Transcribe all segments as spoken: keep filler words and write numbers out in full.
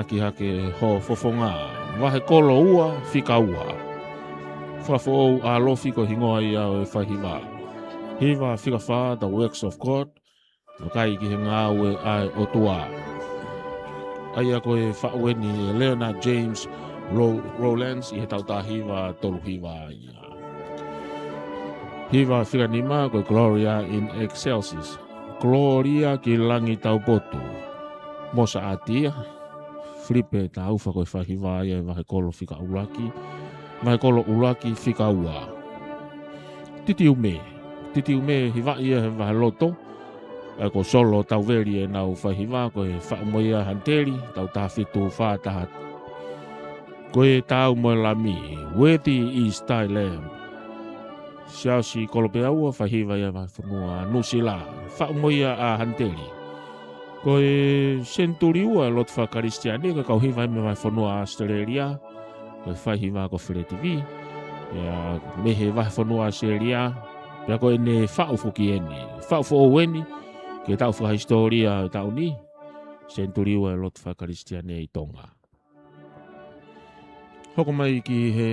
Ki hake ho fofonga, vahe kolo ua, fika ua. Fakafoʻou ʻa Lofi ko e hingoa ia ʻo e faihiva. Hiva fika fā, The Works of God, vakai ki he ngāue ʻa e ʻOtua. ʻA ia ko e faʻu eni ʻe Leonard James Ro-, Rowlands ʻi he taʻu taha hiva tolu hiva ia. Hiva fika nima ko e Gloria in Excelsis. Kolōlia ki langi taupotu. Mo Saʻatia, Filipe Taufa ko e faihiva ia ʻi he vahe kolo fika ʻuluaki, vahe kolo ʻuluaki fika ua. Titiume, Titiume hiva ia he vahe loto, ʻa ia ko Solo Tauveli ʻenau faihiva ko e Faʻu mo ia Hanteli, taʻu taha fitu fā taha. Ko e Taau mo e Lami, Worthy is thy Lamb. Siaosi Kolopeaua, faihiva ia vahefonua Nuʻusila, Faʻu mo ia ʻa Hanteli. Ko e Senituli Ua Lotu Fakakalisitiane, ko e kau hiva ia mei he vahefonua ʻAositelēlia, ko e faihiva ko Feleti Vī. Ia, mei he vahefonua ʻAositelēlia, pea ko ʻene faʻu foki eni, faʻu foʻou eni, ki he taʻu fakahisitōlia ʻo e taʻu ni, Senituli Ua Lotu Fakakalisitiane ʻi Tonga. Hoko mai ki he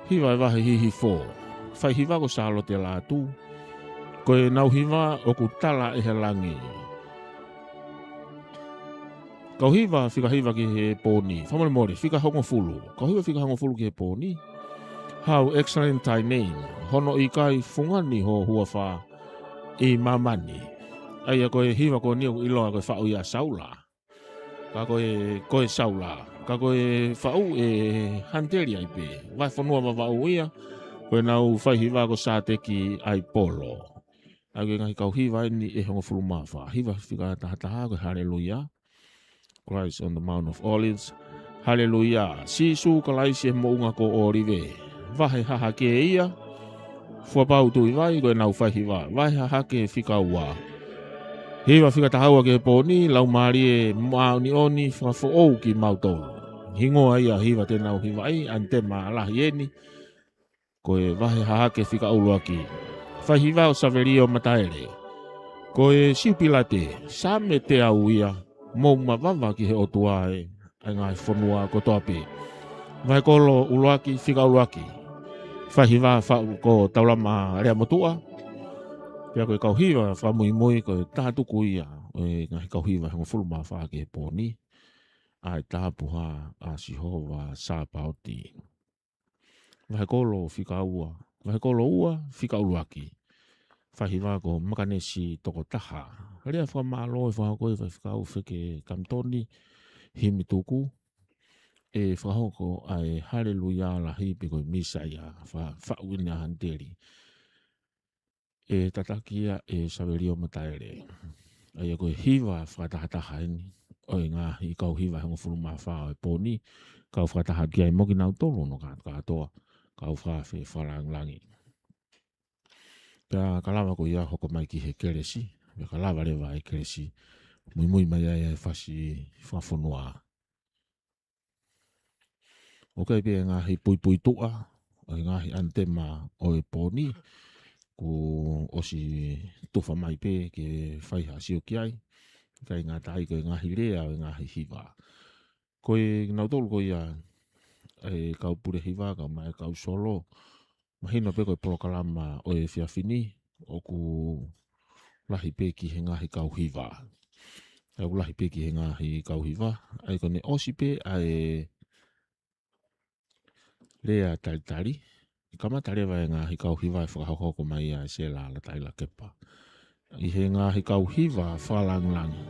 hiva ʻe vahe hihifo. Faihiva ko Sālote Lātū. Ko ʻenau hiva ʻoku tala ʻe he langi. Kau hiva fika hiva ki he pōni. Fakamolemole, fika hongofulu. Kau hiva fika hongofulu ki he pōni. How excellent thy name. Hono ʻikai fungani ho huafa ʻi māmani. ʻA ia ko e hiva ko eni ʻoku ʻiloa ko e faʻu ia ʻa Saula. Ka ko e, ko e Saula. Ka ko e faʻu ʻe Hanteli ai pē. Vahefonua Vavaʻu ia, ko ʻenau faihiva ko Sāteki ʻAipolo. ʻA ia ko e ngaahi kau hiva eni ʻe hongofulu mā fā. Hiva fika taha taha ko e Haleluia. Christ on the Mount of Olives. Haleluia. Sīsū Kalaisi ʻi he Moʻunga ko ʻŌlive. Vahe hahake ia. Fuapau Tuʻivai ko ʻenau faihiva. Vahe hahake fika ua. Hiva fika taha ua ki he pōni, Laumālie Māʻoniʻoni fakafoʻou kimautolu. Hingoa ia hiva te nau hivaʻi, ʻanitema lahi eni. Ko e vahe hahake fika ʻuluaki. Faihiva ʻo Savelio Mataele. Ko e Siupilate, Saame teau ia, mou mavava ki he ʻOtua ē, ʻa e ngaahi fonua kotoa pē. Vahe kolo ʻuluaki fika ʻuluaki. Faihiva faʻu ko Taulama Leamotuʻa. Pea ko e kau hiva fakamuimui ko e Tātuku ia ʻo e ngaahi kau hiva ʻe hongofulu mā fā ki he pōni. ʻA e Tāpuhā ʻa Sihova Sāpaoti. Vahe kolo fika ua, vahe kolo ua fika ʻuluaki. Faihiva ko Makanesi Tokotaha. Lea fakamālō ʻe fakahoko ʻe Faifekau Feke Kamitoni Himituku. ʻE fakahoko ʻa e Haleluia lahi pe ko e Mīsaia, fa-, faʻu eni ʻa Hanteli. ʻE tataki ia ʻe Savelio Mataele. ʻA ia ko e hiva fakatahataha eni ʻo e ngaahi kau hiva ʻe hongofulu mā fā ʻo e pōni, kau fakataha ki ai mo kinautolu hono kātoa, kau fakaafe fakalāngilangi. Pea ka lava ko ia hoko mai ki he kelesi, pea ka lava leva e kelesi, muimui mai ai e fasi fakafonua. ʻOku ʻi ai pē ngaahi puipuituʻa ʻo e ngaahi ʻanitema ʻo e pōni, kuo ʻosi tufa mai pē ke fai ha sio ki ai, ʻikai ngata ai ko e ngaahi lea ʻo e ngaahi hiva. Ko e kinautolu ko ia e kau pule hiva, kau mai kau solo, mahino pē ko e polokalama ʻo e efiafi ni, ʻoku lahi pē ki he ngaahi kau hiva. ʻOku lahi pē ki he ngaahi kau hiva. ʻA ia ko ʻene ʻosi pē ʻa e lea talitali, ʻe kamata leva e ngaahi kau hiva ʻe fakahokohoko mai ʻa e Sela Lataila Kepa. ʻI he ngaahi kau hiva fakalāngilangi.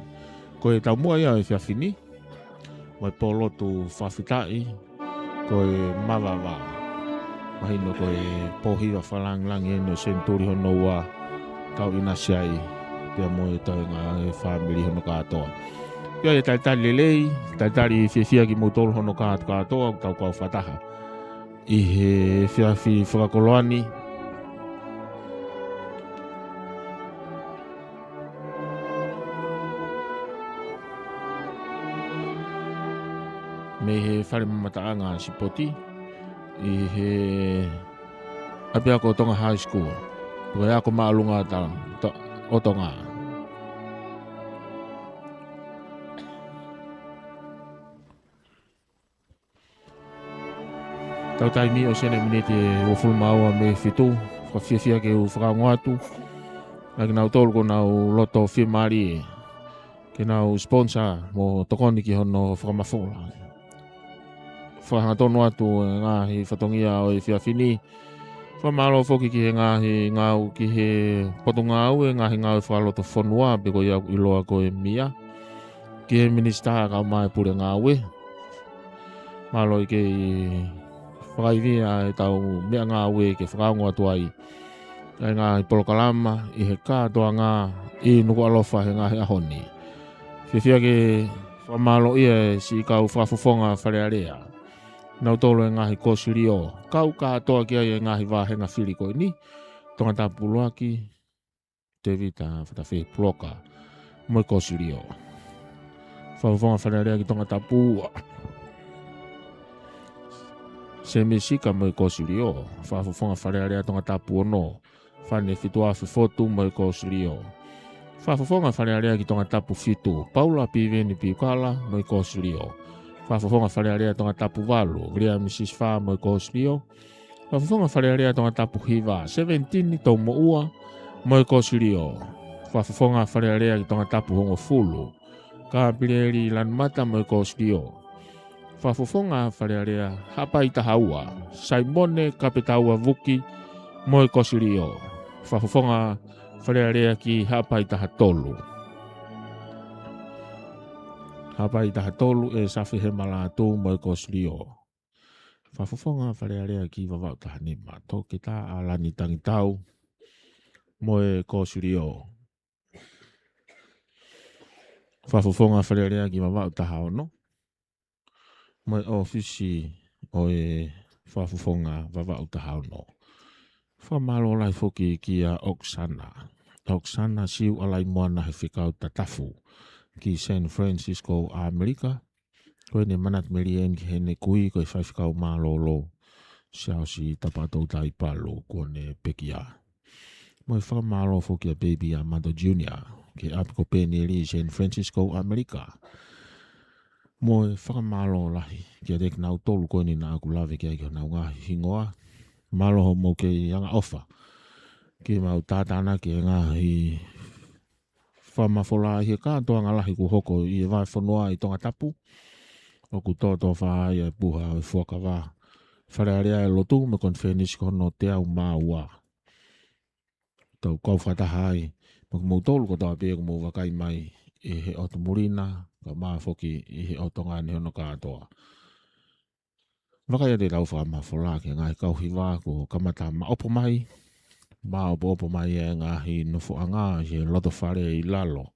Ko e taumuʻa ia ʻo e efiafi ni, mo e pōlotu fakafetaʻi, ko e mavava. Mahino ko e pō hiva fakalāngilangi eni ʻo e senituli hono ua, tau ʻinasi ai, pea mo e toenga e fāmili hono kātoa. Pea ʻi he talitali lelei, talitali fiefia kimoutolu hono kātoa, kātoa, tau kau fakataha ʻi he efiafi fakakoloa ni. Mei he fale mamataʻanga sipoti, ʻi he ʻapiako Tonga High School, ko e ako māʻolunga ta-, to-, ʻo Tonga. Tau taimi ʻosi ʻeni miniti ʻe uofulu mā ua mei he fitu, fakafiefia ke u fakaongo atu ʻa kinautolu kuo nau loto fiemālie ke nau sponsor mo tokoni ki hono fakamafola. Fakahangatonu atu e ngaahi fatongia ʻo e efiafi ni. Fakamālō foki ki he ngaahi ngāue ki he potungāue, ngaahi ngāue fakalotofonua, pe ko ia ʻoku ʻiloa ko e mia. Ki he minisitā kae ʻumaʻā e pule ngāue. Mālō e kei fakaivia e tau meʻangāue ke fakaongo atu ai ʻa e ngaahi polokalama ʻi he kātoanga ʻi Nukuʻalofa he ngaahi ʻaho ni. Fiefia ke fakamālōʻia e siʻi kau fakafofonga Fale Alea, nautolu e ngaahi kosilio, kau kātoa ki ai e ngaahi vāhenga fili ko eni, Tongatapu ʻuluaki, Tēvita Fatafehi Puloka mo e kosilio. Fakafofonga Fale Alea ki Tongatapu ua, Semi Sika mo e kosilio. Fakafofonga Fale Alea Tongatapu ono, Fane Fituafe Fotu mo e kosilio. Fakafofonga Fale Alea ki Tongatapu fitu, Paula Piveni Piukala mo e kosilio. Fakafofonga Fale Alea Tongatapu valu, Viliami Sisifā mo e kosilio. Fakafofonga Fale Alea Tongatapu hiva, Seventini Toumoʻua mo e kosilio. Fakafofonga Fale Alea ki Tongatapu hongofulu, Kapileli Lanumata mo e kosilio. Fakafofonga Fale Alea Haʻapai taha ua, Saimone Kapetaua Vuki mo e kosilio. Fakafofonga Fale Alea ki Haʻapai taha tolu, Haʻapai taha tolu, ʻEsafi Hemalatu mo e kosilio. Fakafofonga Fale Alea ki Vavaʻu taha nima, Toketā ʻAlani Tangitau mo e kosilio. Fakafofonga Fale Alea ki Vavaʻu taha ono, mo e ʻōfisi ʻo e fakafofonga Vavaʻu taha ono. Fakamālō lahi foki kia Oksana, Oksana Siuʻalaimoana he fekau tatafu ki San Francisco, ʻAmelika. Ko ʻene manatu melie ʻeni ki heʻene kui ko e faifekau mālōlō, Siaosi Tapatoutai Palu, kuo ne pekia. Mo e fakamālō foki kia Baby Amato Junior, ki he ʻapi ko Penieli ʻi San Francisco, ʻAmelika. Mo e fakamālō lahi kiate kinautolu ko eni naʻa ku lave ki ai ki honau ngaahi hingoa. Mālō hoʻomou kei angaʻofa ke mau tātānaki e ngaahi fakamafola ʻi he kātoanga lahi kuo hoko ʻi he vahefonua ʻi Tongatapu. ʻOku tōtōfā ai e puha ʻo e fuakava Fale Alea ʻo e Lotu mo e Konifelenisi ko hono teau mā ua. Tau kau fakataha ai mo kimoutolu kotoa pē ʻoku mou vakai mai ʻi he ʻotu muli na, kae ʻumaʻā foki ʻi he ʻotu ngaahi hono kātoa. Vakai atu e tau fakamafola ki he ngaahi kau hiva kuo kamata maʻopoʻopo mai. Maʻopoʻopo mai e ngaahi nofoʻanga ʻi he loto fale ʻi lalo.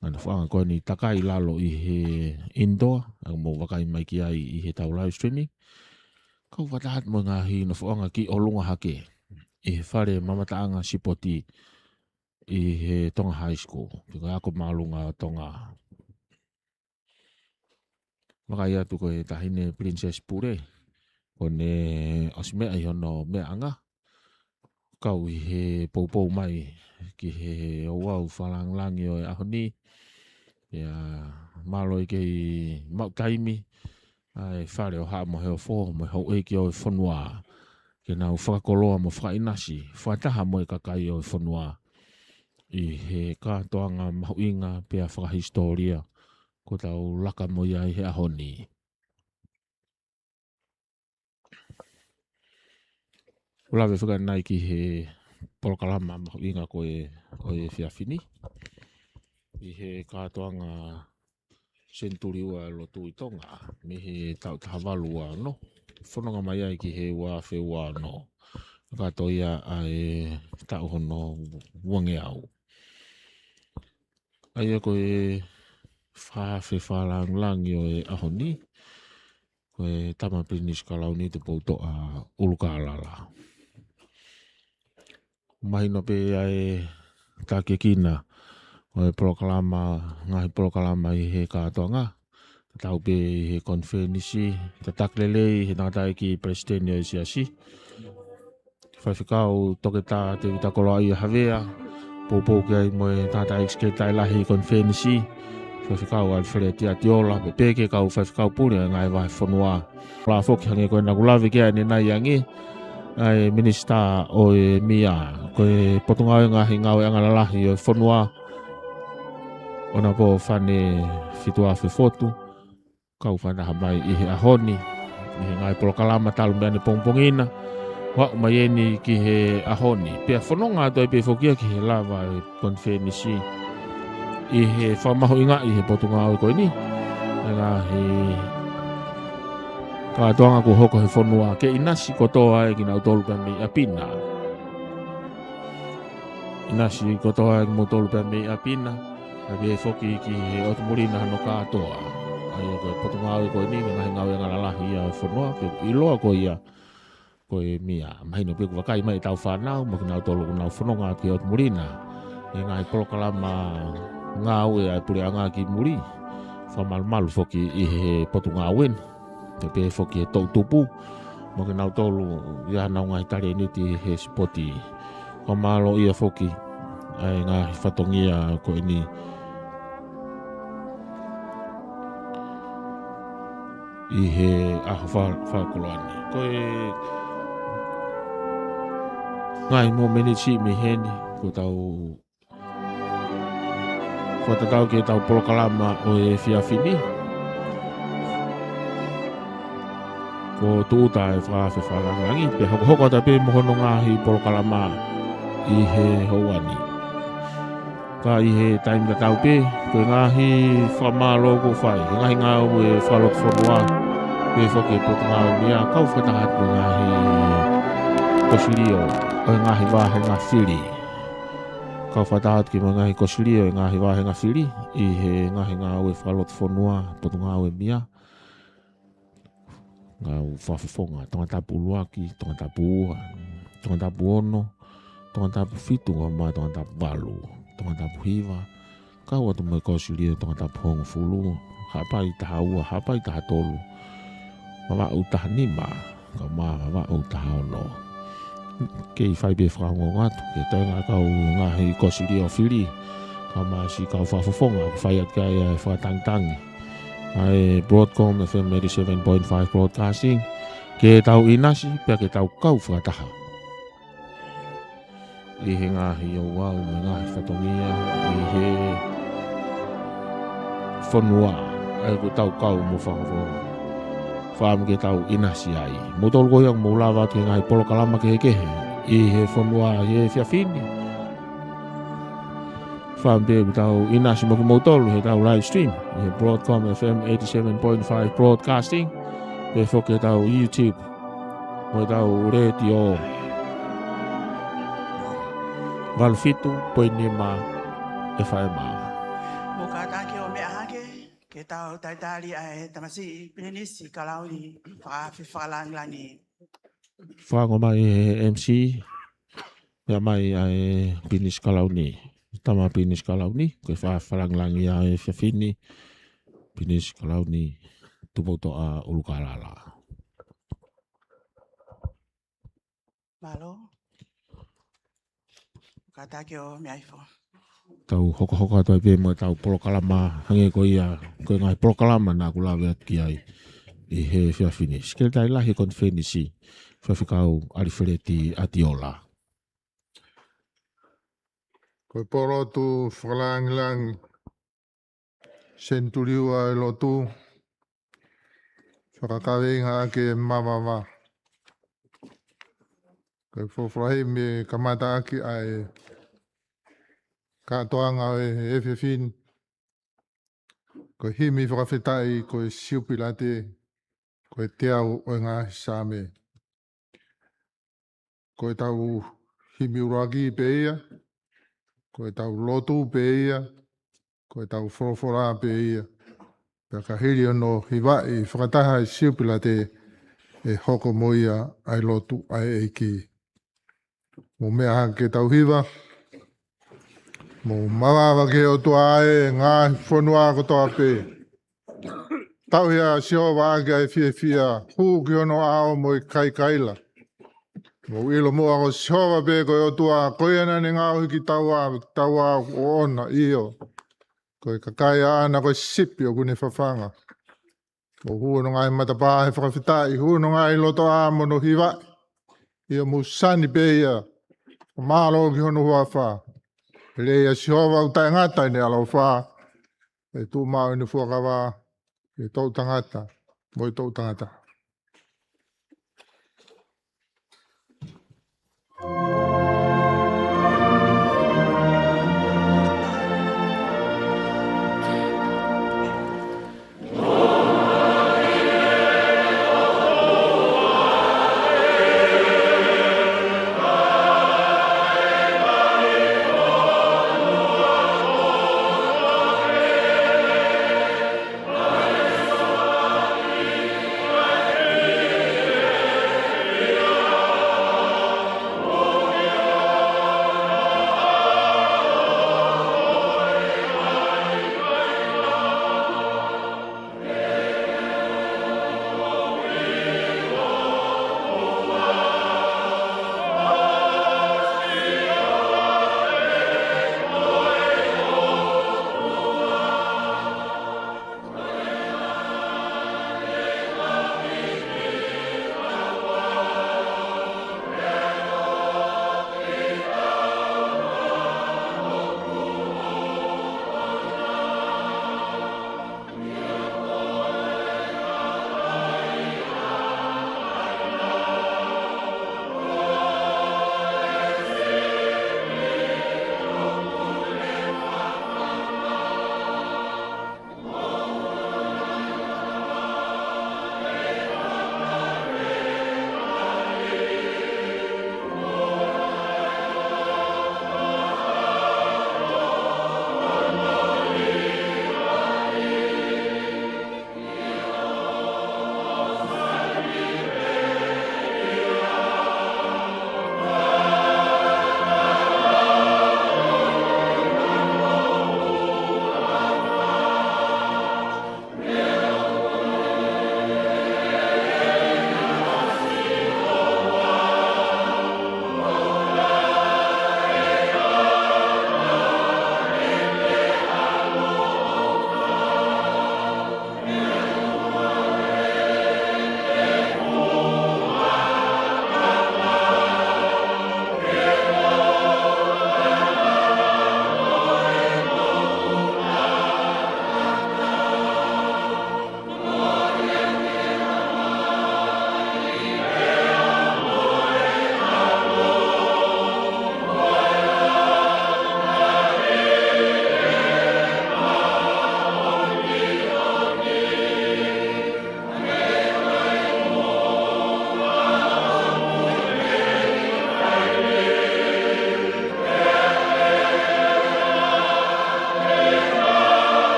Ngaahi nofoʻanga ko eni takai lalo ʻi he indoor, ʻoku mou vakai mai ki ai ʻi he tau live streaming. Kau fakataha atu mo e ngaahi nofoʻanga ki ʻolunga hake ʻi he fale mamataʻanga sipoti ʻi he Tonga High School, pe ko e Ako Māʻolunga ʻo Tonga. Vakai atu ko e Taʻahine Princess Pule, kuo ne ʻosi meʻa ʻi hono meʻaʻanga. Kau ʻi he poupou mai ki he ouau fakalāngilangi ʻo e ʻaho ni. Pea mālō e kei maʻu taimi ʻa e Fale ʻo Haʻa Moheofo mo e houʻeiki ʻo e fonua ke nau fakakoloa mo fakaʻinasi fakataha mo e kakai ʻo e fonua ʻi he kātoanga mahuʻinga pea fakahisitōlia kuo tau laka mo ia ʻi he ʻaho ni. Lave fakaʻanai ki he polokalama mahuʻinga ko ē ʻo e efiafi ni, ʻi he kātoanga senituli ua ʻo e lotu ʻi Tonga, mei he taʻu taha valu ua ono, fononga mai ai ki he ua afe ua ono, kakato ia ʻa e taʻu hono uangeau. ʻA ia ko e fakaafe fakalāngilangi ʻo e ʻaho ni, ko e Tama Pilinisi Kalauni Tupoutoʻa ʻUlukālala. Mahino pē ʻa e takiekina ʻo e polokalama, ngaahi polokalama ʻi he kātoanga. Tatau pē ʻi he konifelenisi, tataki lelei he tangataʻeiki palesiteni ʻo e siasi, Faifekau Toketā Tēvita Koloaʻia Havea, poupou ki ai mo e tangataʻeiki sekelitali lahi konifelenisi, Faifekau ʻAlifeleti ʻAtiola, pea pehē ki he kau faifekau pule ʻo e ngaahi vahefonua. Lava foki hangē ko ʻena kuo lave ki ai ʻanenai ange ʻa e Minisitā ʻo e MIA, ko e Potungāue Ngaahi Ngāueʻanga Lalahi ʻo e fonua, ʻo Honourable Fane Fituafe Fotu, kau fakataha mai ʻi he ʻaho ni, ʻi he ngaahi polokalama talu mei ʻanepongipongi na, ʻo aʻu mai eni ki he ʻaho ni. Pea fononga atu ai pē foki ia ki he lava e konifelenisi ʻi he fakamahuʻingaʻi ʻe he Potungāue ko eni ʻa e ngaahi kātoanga kuo hoko he fonua, ke ʻinasi kotoa ai kinautolu pea mei ʻapi na. ʻInasi kotoa ai kimoutolu pea mei ʻapi na, pea pehē foki ki he ʻotu muli na hono kātoa. ʻA ia ko e Potungāue ko eni, ko e ngaahi ngāueʻanga lalahi ia ʻo e fonua, pea ʻoku ʻiloa ko ia ko e MIA. Mahino pē ʻoku vakai mai ʻetau fānau, mo kinautolu ʻoku nau fononga ki he ʻotu muli na ʻi he ngaahi polokalama ngāue ʻa e puleʻanga ki muli. Fakamalumalu foki ʻi he Potungāue ni, pea pehē foki ki he toʻutupu, mo kinautolu ia ʻoku nau ngaahi talēniti he sipoti. Fakamālō ia foki ʻa e ngaahi fatongia ko eni ʻi he ʻaho fa-, fakakoloa ni. Ko e ngaahi momeniti mei heni, kuo tau fakatatau ki heʻetau polokalama ʻo e efiafi ni. Kuo tūʻuta e fakaafe fakalāngilangi, pea hokohoko atu pē mo hono ngaahi polokalama ʻi he houa ni. Ka ʻi he taimi tatau pē, ko e ngaahi fakamālō kuo fai, ko e ngaahi ngāue fakalotofonua, pehē foki ki he Potungāue MIA, kau fakataha atu ki he ngaahi kosilio ʻo e ngaahi vāhenga fili. Kau fakataha atu ki he ngaahi kosilio ʻo e ngaahi vāhenga fili, ʻi he ngaahi ngāue fakalotofonua, Potungāue MIA. Ngāue fakafofonga, Tongatapu ʻuluaki, Tongatapu ua, Tongatapu ono, Tongatapu fitu, kae ʻumaʻā Tongatapu valu, Tongatapu hiva, kau atu mo e kosilio Tongatapu hongofulu, Haʻapai taha ua, Haʻapai taha tolu, Vavaʻu taha nima, kae ʻumaʻā Vavaʻu taha ono. Kei fai pē fakaongoongo atu ki he toenga kau ngaahi kosilio fili, kae ʻumaʻā siʻi kau fakafofonga, ʻoku fai atu ki ai ʻa e fakatangitangi ʻa e Broadcom F M eighty-seven point five Broadcasting, ke tau ʻinasi, pea ke tau kau fakataha ʻi he ngaahi ouau mo e ngaahi fatongia ʻi he fonua, ʻa ia ʻoku tau kau mo fakafofonga. Fakaʻamu ke tau ʻinasi ai. Moutolu ko ia ʻoku mou lava atu ki he ngaahi polokalama kehekehe ʻi he fonua ʻi he efiafi ni. Fakaʻamu pē ʻoku tau ʻinasi mo kimoutolu heʻetau live stream ʻi he Broadcom F M eighty-seven point five Broadcasting, pehē foki ki heʻetau YouTube mo ʻetau letiō valu fitu poini nima F M. Mou kātaki ʻo meʻa hake, ke tau talitali ʻa e tamasiʻi Pilinisi Kalauni fakaafe fakalāngilangi. Fakaongo mai ʻe he M C, meʻa mai ʻa e Pilinisi Kalauni. Tama Pilinisi Kalauni, ko e fakaafe fakalāngilangi ʻa e efiafi ni, Pilinisi Kalauni Tupoutoʻa ʻUlukalala. Mālō. Kātaki ʻo meʻa hifo. Tau hokohoko atu ai pē mo ʻetau polokalama, hangē ko ia, ko e ngaahi polokalama naʻa ku lave atu ki ai ʻi he efiafi ni. Sekelitali Lahi Konifelenisi, Faifekau ʻAlifeleti ʻAtiola. Ko e pōlotu fakalāngilangi, Senituli Ua ʻo e Lotu, fakakaveinga ʻaki e mavava. Ko e folofola himi kamataʻaki ʻa e kātoanga ʻo e efiafi ni, ko e himi fakafetaʻi, ko e Siupilate, ko e teau ʻo e ngaahi Saame. Ko ʻetau himi ʻuluaki pē ia, ko ʻetau lotu pē ia, ko ʻetau folofola pē ia. Pea ka hili hono hivaʻi fakataha e Siupilate, ʻe hoko mo ia ʻa e lotu ʻa e ʻEiki. Mou meʻa hake ke tau hiva. Mou mavava ki he ʻOtua ʻa e ngaahi fonua kotoa pē. Tauhi ʻa Sihova ʻaki ʻa e fiefia, hū ki hono ʻao mo e kaikaila. Mou ʻilo muʻa ko Sihova pē ko e ʻOtua, ko ia naʻa ne ngaohi kitaua, kitaua ʻoʻona, ʻio, Ko e kakai ʻaʻana ko e sipi ʻoku ne fafanga. ʻO hū hono ngaahi matapā he fakafetaʻi, hū hono ngaahi lotoʻā mo hono hivaʻi. ʻIo, mou sani pē ia, ʻo mālō ki hono huafa. He lelei ʻa Sihova ʻoku taʻengata ʻene ʻaloʻofa, ʻe tuʻumaʻu ʻene fuakava ʻi he toʻutangata mo e toʻutangata.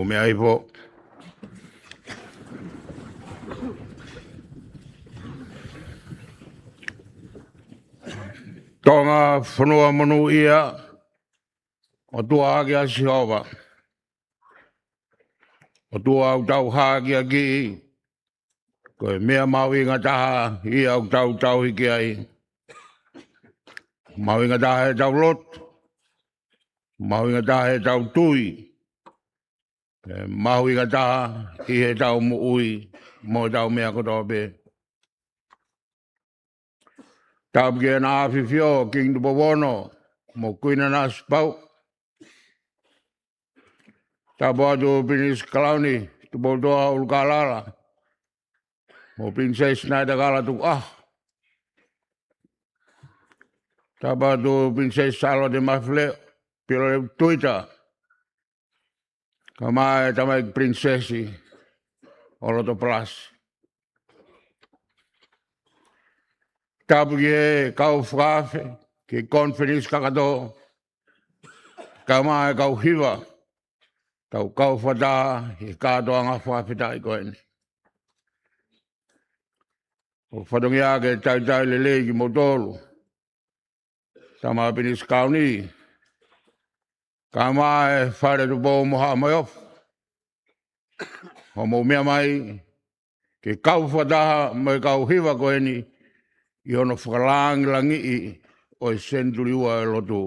Meʻa ifo. Tonga fonua monūʻia, ʻOtua ʻa Sihova, ʻOtua ʻoku tau hākeakiʻi, ko e meʻa mahuʻinga taha ia ʻoku tau tauhi ki ai. Mahuʻinga taha ʻetau lotu, mahuʻinga taha ʻetau tui, pea mahuʻinga taha ʻi heʻetau moʻui mo ʻetau meʻa kotoa pē. Tapu ki heʻene ʻAfifio Kingi Tupou mo Kuini Nanasipauʻu. Tapu atu Pilinisi Kalauni Tupoutoʻa ʻUlukalala mo Pilinisesi Naitakala Tukuʻaho. Tapu atu Pilinisesi Sālote Mafileʻo Pilolevu Tuita, kae ʻumaʻā e Tamaiki Pilinisesi ʻo Lotopalasi. Tapu ki he kau fakaafe ki he konifelenisi kakato, kae ʻumaʻā e kau hiva, tau kau fakataha he kātoanga fakafetaʻi ko eni. ʻOku fatongia ke talitali lelei kimoutolu, Tama Pilinisi Kalauni, kae ʻumaʻā e Fale Tupou mo Haʻa-mo-e-Ofo, hoʻomou meʻa mai ke kau fakataha mo e kau hiva ko eni ʻi hono fakalāngilangiʻi ʻo e senituli ua ʻo e lotu.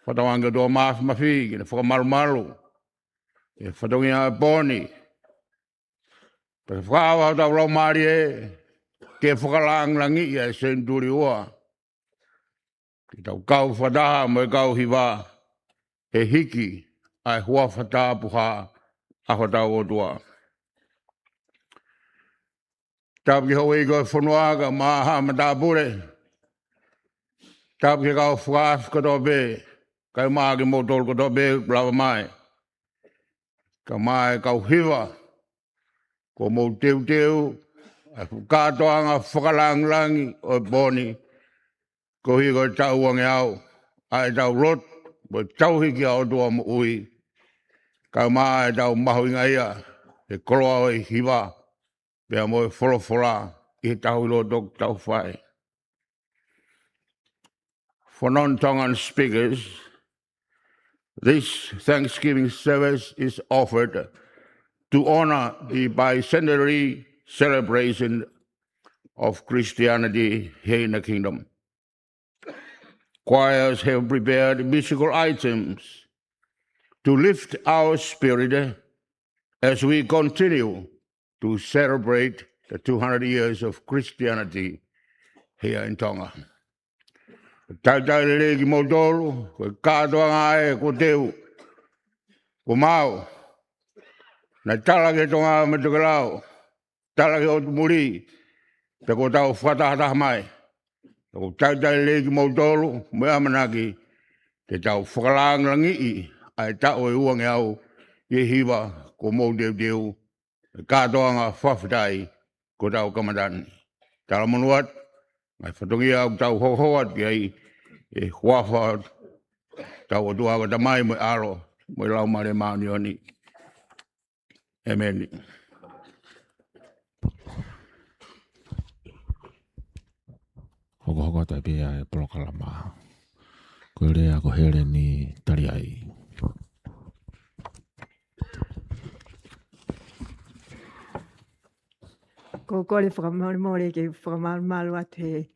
Fakatauange ki he ʻOtua Māfimafi ke ne fakamalumalu e fatongia ʻo e pō ni, pea ke fakaava hotau laumālie ke fakalāngilangiʻi ʻa e senituli ua, ke tau kau fakataha mo e kau hiva he hiki ʻa e huafa tapuhā ʻa hotau ʻOtua. Tapu ki he houʻeiki ʻo e fonua kae ʻumaʻā haʻa matāpule. Tapu ki he kau fakaafe kotoa pē, kae ʻumaʻā kimoutolu kotoa pē kuo lava mai, kae ʻumaʻā e kau hiva, kuo mou teuteu ʻa e fuʻu kātoanga fakalāngilangi ʻo e pō ni, koeʻuhi ko e taʻu uangeau ʻa ʻetau lotu mo e tauhi ki he ʻOtua moʻui, kae ʻumaʻā ʻetau mahuʻingaʻia he koloa ʻo e hiva pea mo e folofola ʻi he tauhi lotu ʻoku tau fai. For non-Tongan speakers, this Thanksgiving service is offered to honor the bicentenary celebration of Christianity here in the Kingdom. Choirs have prepared musical items to lift our spirit as we continue to celebrate the two hundred years of Christianity here in Tonga. Talitali lelei kimoutolu, ko e kātoanga ē kuo teu, kuo maau. Naʻe tala ki he Tonga mo e Tokelau, tala ki he ʻotu muli, pea kuo tau fakatahataha mai. ʻOku talitali lelei kimoutolu mo e ʻamanaki te tau fakalāngilangiʻi ʻa e taʻu ʻe uangeau ʻi he hiva kuo mou teuteu, e kātoanga fakafetaʻi kuo tau kamata ni. Talamonū atu, ngaahi fatongia ʻoku tau hokohoko atu ki ai, ʻi he huafa ʻo hotau ʻOtua ko e Tamai mo e ʻAlo mo e Laumālie Māʻoniʻoni. ʻEmeni. Hokohoko atu pē ʻa e polokalama. Ko e lea ko Heleni Taliai. Ko e kole fakamolemole ke fakamalumalu atu he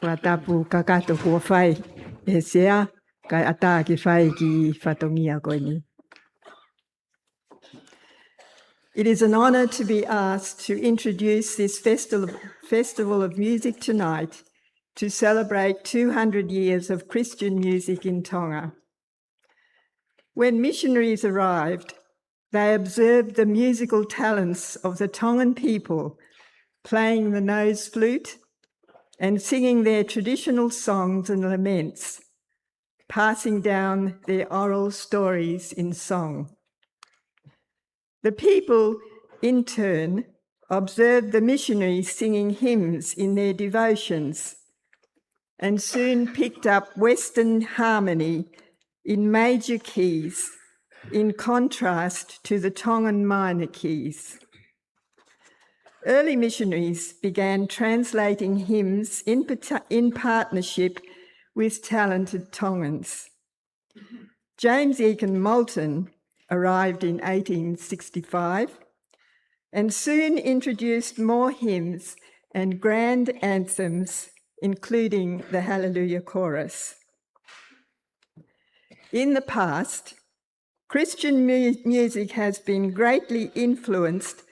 fakatapu kakato kuo fai ʻe he Sea, kae ʻatā ke fai e kiʻi fatongia ko eni. It is an honour to be asked to introduce this festival, festival of music tonight to celebrate two hundred years of Christian music in Tonga. When missionaries arrived, they observed the musical talents of the Tongan people, playing the nose flute and singing their traditional songs and laments, passing down their oral stories in song. The people, in turn, observed the missionaries singing hymns in their devotions and soon picked up Western harmony in major keys, in contrast to the Tongan minor keys. Early missionaries began translating hymns in, in partnership with talented Tongans. James Egan Moulton arrived in eighteen sixty-five and soon introduced more hymns and grand anthems, including the Hallelujah Chorus. In the past, Christian mu-, music has been greatly influenced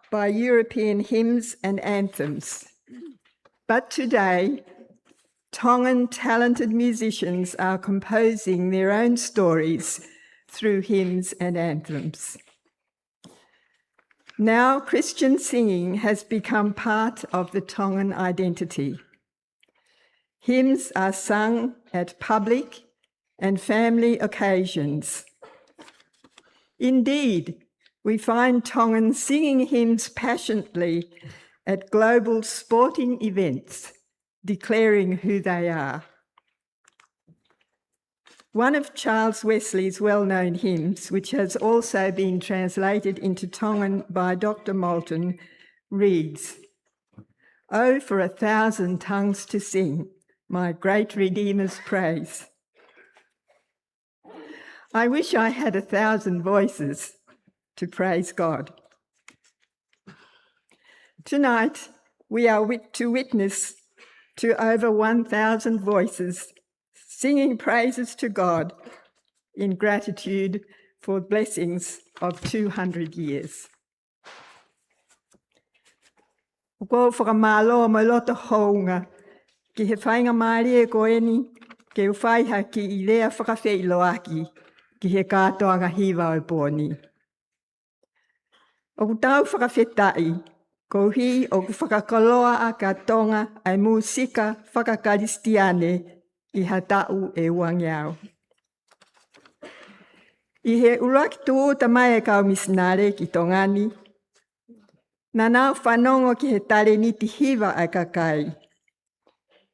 by European hymns and anthems. But today, Tongan talented musicians are composing their own stories through hymns and anthems. Now, Christian singing has become part of the Tongan identity. Hymns are sung at public and family occasions. Indeed, we find Tongans singing hymns passionately at global sporting events, declaring who they are. One of Charles Wesley's well-known hymns, which has also been translated into Tongan by Doctor Moulton, reads, "Oh, for a thousand tongues to sing my great Redeemer's praise." I wish I had a thousand voices to praise God. Tonight, we are wit-, to witness to over one thousand voices singing praises to God in gratitude for blessings of two hundred years. ʻOku ou fakamālō mo e loto hounga ki he faingamālie ko eni ke u fai ha kiʻi lea fakafeʻiloaki ki he kātoanga hiva ʻo e pō ni. ʻOku tau fakafetaʻi koeʻuhi ʻoku fakakoloa ʻaki ʻa Tonga ʻa e mūsika fakakalisitiane ʻi ha taʻu ʻe uangeau. ʻI he ʻuluaki tūʻuta mai e kau misinale ki Tonga ni, naʻa nau fanongo ki he talēniti hiva ʻa e kakai,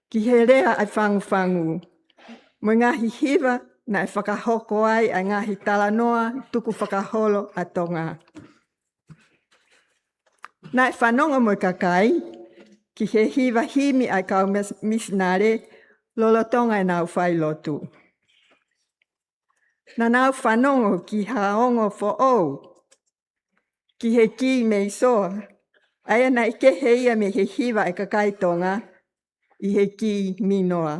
ki he lea ʻa e fangufangu, mo e ngaahi hiva naʻe fakahoko ai ʻa e ngaahi talanoa tukufakaholo ʻa Tonga. Naʻe fanongo mo e kakai ki he hiva himi ʻa e kau mis-, misinale lolotonga ʻenau failotu. Naʻa nau fanongo ki ha ongo foʻou, ki he kī meisoa, ʻa ia naʻe kehe ia mei he hiva ʻa e kakai Tonga ʻi he kī minoa.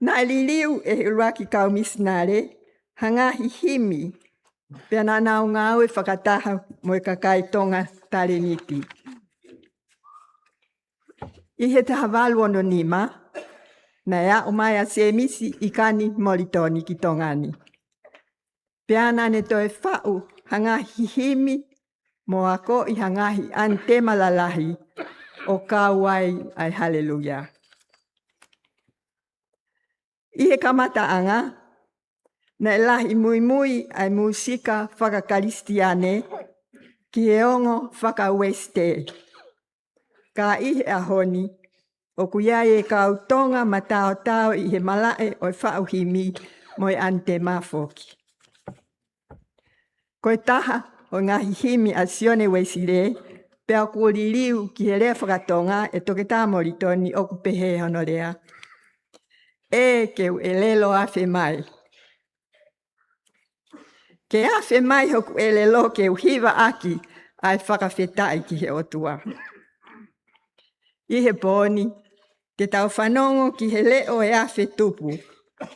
Naʻe liliu ʻe he ʻuluaki kau misinale ha ngaahi himi, pea naʻa nau ngāue fakataha mo e kakai Tonga talēniti. ʻI he taha valu ono nima, naʻe aʻu mai ʻa Sēmisi ʻIkani Molitoni ki Tonga ni. Pea naʻa ne toe faʻu ha ngaahi himi mo akoʻi ha ngaahi ʻanitema lalahi ʻo kau ai ʻa e Haleluia. ʻI he kamataʻanga, naʻe lahi muimui ʻa e mūsika fakakalisitiane ki he ongo fakauesite. Ka ʻi he ʻaho ni, ʻoku ʻi ai e kau Tonga mataotao ʻi he malaʻe ʻo e faʻu himi mo e ʻanitema foki. Ko e taha ʻo e ngaahi himi ʻa Sione Uesile, pea ʻoku liliu ki he lea fakatonga ʻe Toketā Molitoni, ʻoku pehē hono lea: "Ē, ke u ʻelelo afe mai. Ke afe mai hoku ʻelelo ke u hiva ʻaki ʻa e fakafetaʻi ki he ʻOtua." ʻI he pō ni, te tau fanongo ki he leʻo ʻo e afe tupu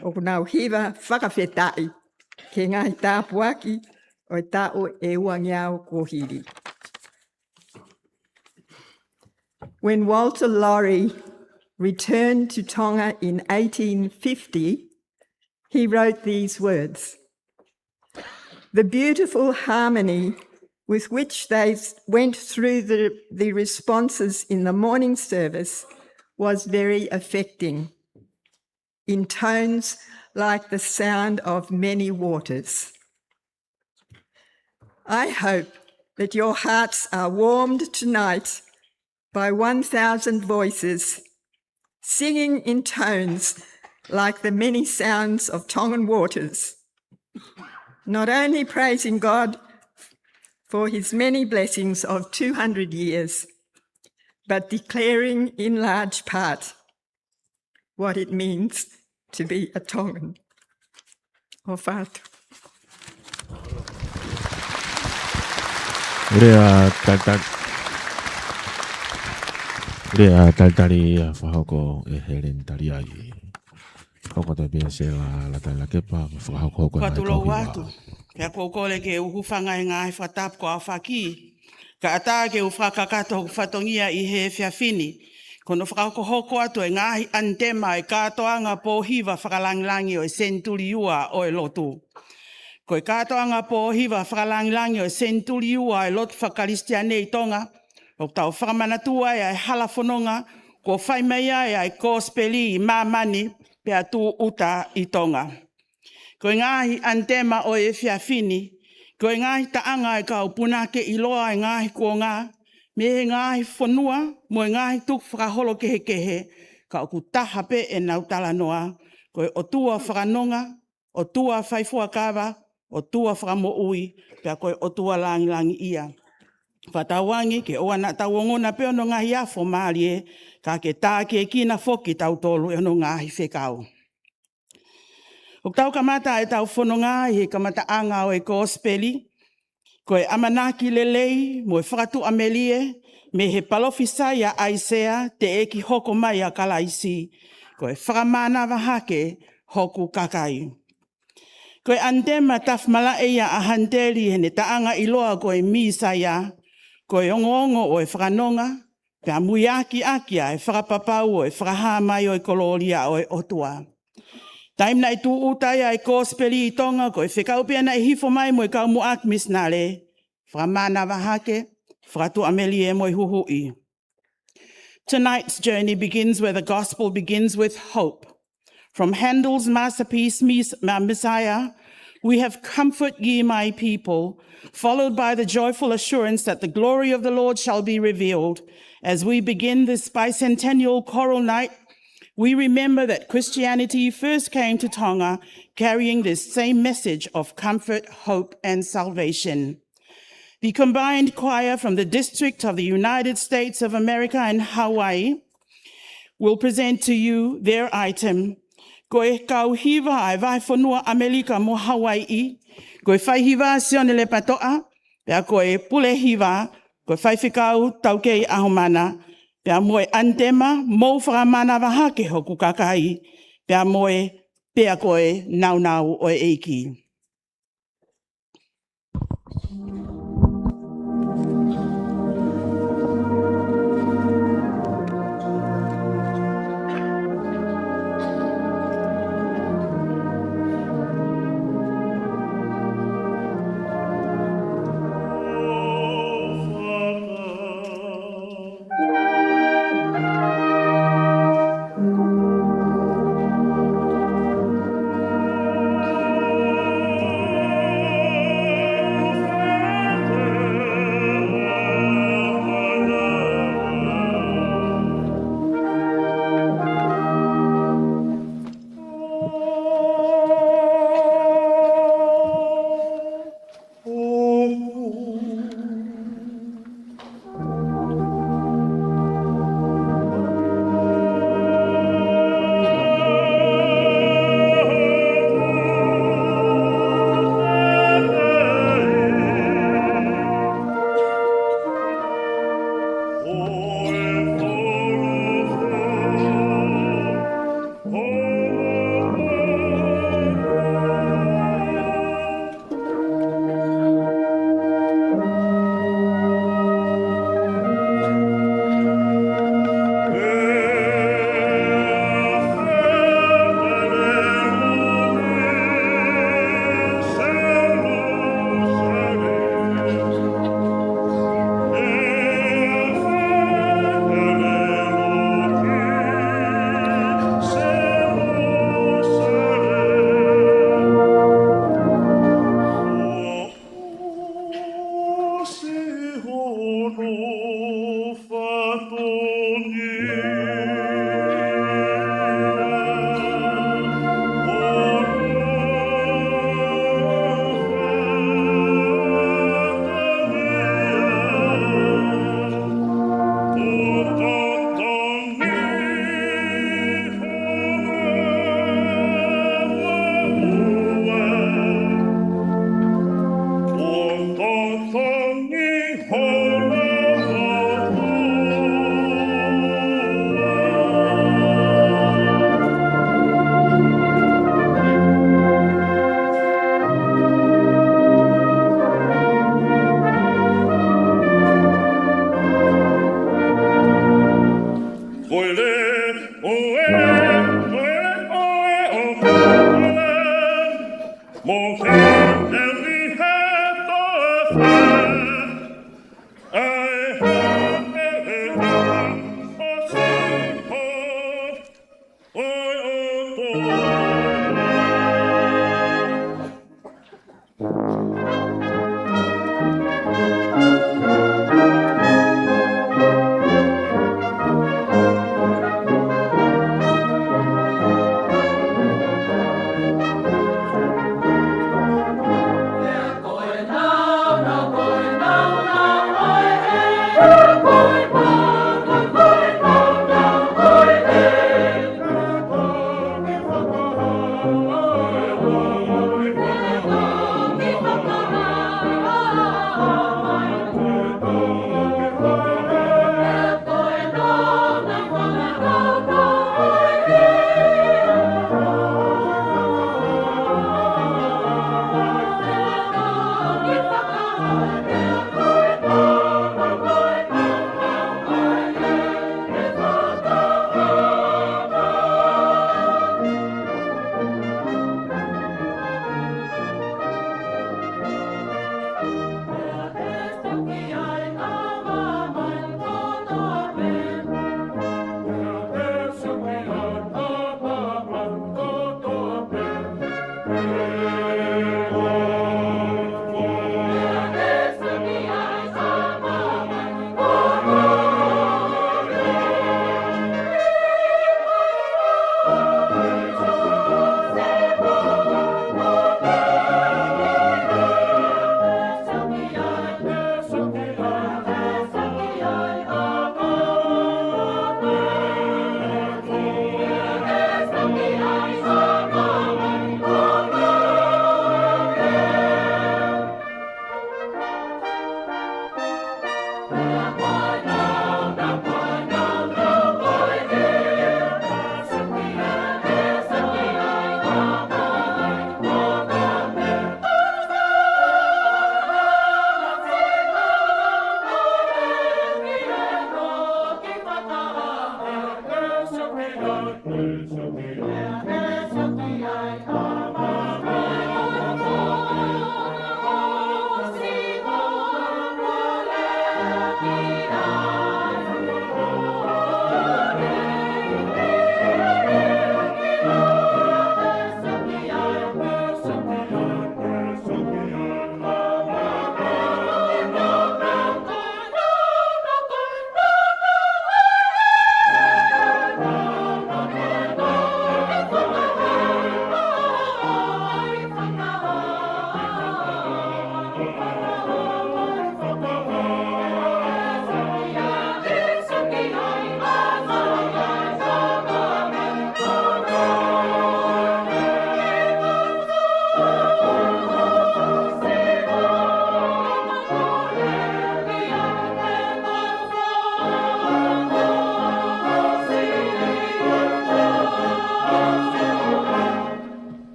ʻoku nau hiva fakafetaʻi ki he ngaahi tāpuaki ʻo e taʻu ʻe uangeau kuo hili. When Walter Lawrie returned to Tonga in eighteen fifty, he wrote these words: "The beautiful harmony with which they s-, went through the, the responses in the morning service was very affecting, in tones like the sound of many waters." I hope that your hearts are warmed tonight by one thousand voices singing in tones like the many sounds of Tongan waters, not only praising God for his many blessings of two hundred years, but declaring in large part what it means to be a Tongan. ʻOfa atu. Lea talitali. Lea talitali ʻa e fakahoko ʻe Helen Taliai. Hoko atu pē ʻe Sela Latailakepa, fakahoko ko e ngaahi kau hiva. Pea ʻoku ou kole ke u hūfanga he ngaahi fakatapu ko e ʻaofaki. Kae ʻatā ke u fakakakato hoku fatongia ʻi he efiafi ni, ko hono fakahokohoko atu e ngaahi ʻanitema ʻo e kātoanga pōhiva fakalangilangi ʻo e senituli ua ʻo e lotu. Ko e kātoanga pōhiva fakalangilangi ʻo e senituli ua ʻo e lotu fakakalisitiane ʻi Tonga, ʻoku tau fakamanatua ai ʻa e hala fononga kuo fai mai ai ʻa e kosipeli ʻi māmani pea tūʻuta ʻi Tonga. Ko e ngaahi ʻanitema ʻo e efiafi ni, ko e ngaahi taʻanga ʻa e kau punake ʻiloa ʻi he ngaahi kuonga, mei he ngaahi fonua mo e ngaahi tukufakaholo kehekehe, ka ʻoku taha pē ʻenau talanoa, ko e ʻOtua fakanonga, ʻOtua faifuakava, ʻOtua fakamoʻui, pea ko e ʻOtua langilangiʻia. Fakatauange ke ʻoua naʻa tau ongona pē hono ngaahi afo mālie, ka ke tākiekina foki kitautolu ʻe hono ngaahi fekau. ʻOku tau kamata ʻetau fononga ʻi he kamataʻanga ʻo e kosipeli, ko e ʻamanaki lelei mo e fakatuʻamelie mei he palōfisai ʻa ʻAisea, teʻeki hoko mai ʻa Kalaisi, ko e fakamānava hake hoku kakai. Ko e ʻanitema tafi malaʻe ia ʻa Haniteli heʻene taʻanga ʻiloa ko e Mīsaia, ko e ongoongo ʻo e fakanonga, pea muiakiʻaki ʻa e fakapapau ʻo e fakahā mai ʻo e kolōlia ʻo e ʻOtua. Taimi naʻe tūʻuta ai ʻa e kosipeli ʻi Tonga, ko e fekau pē ia naʻe hifo mai mo e kau muʻaki misinale, fakamānava hake, fakatuʻamelie mo e huhuʻi. Tonight's journey begins where the gospel begins, with hope. From Handel's masterpiece, Mes-, uh, Messiah, we have "Comfort ye my people," followed by the joyful assurance that the glory of the Lord shall be revealed. As we begin this bicentennial choral night, we remember that Christianity first came to Tonga carrying this same message of comfort, hope, and salvation. The combined choir from the District of the United States of America and Hawaii will present to you their item. Ko e kau hiva ʻa e vahefonua ʻAmelika mo Hawaiʻi, ko e faihiva Sione Lepatoʻa, pea ko e pule hiva, ko e faifekau Taukei ʻAhomana, pea mo e ʻanitema Mou Fakamānava Hake Hoku Kakai, pea mo e Pea Ko e Nāunau ʻo e ʻEiki.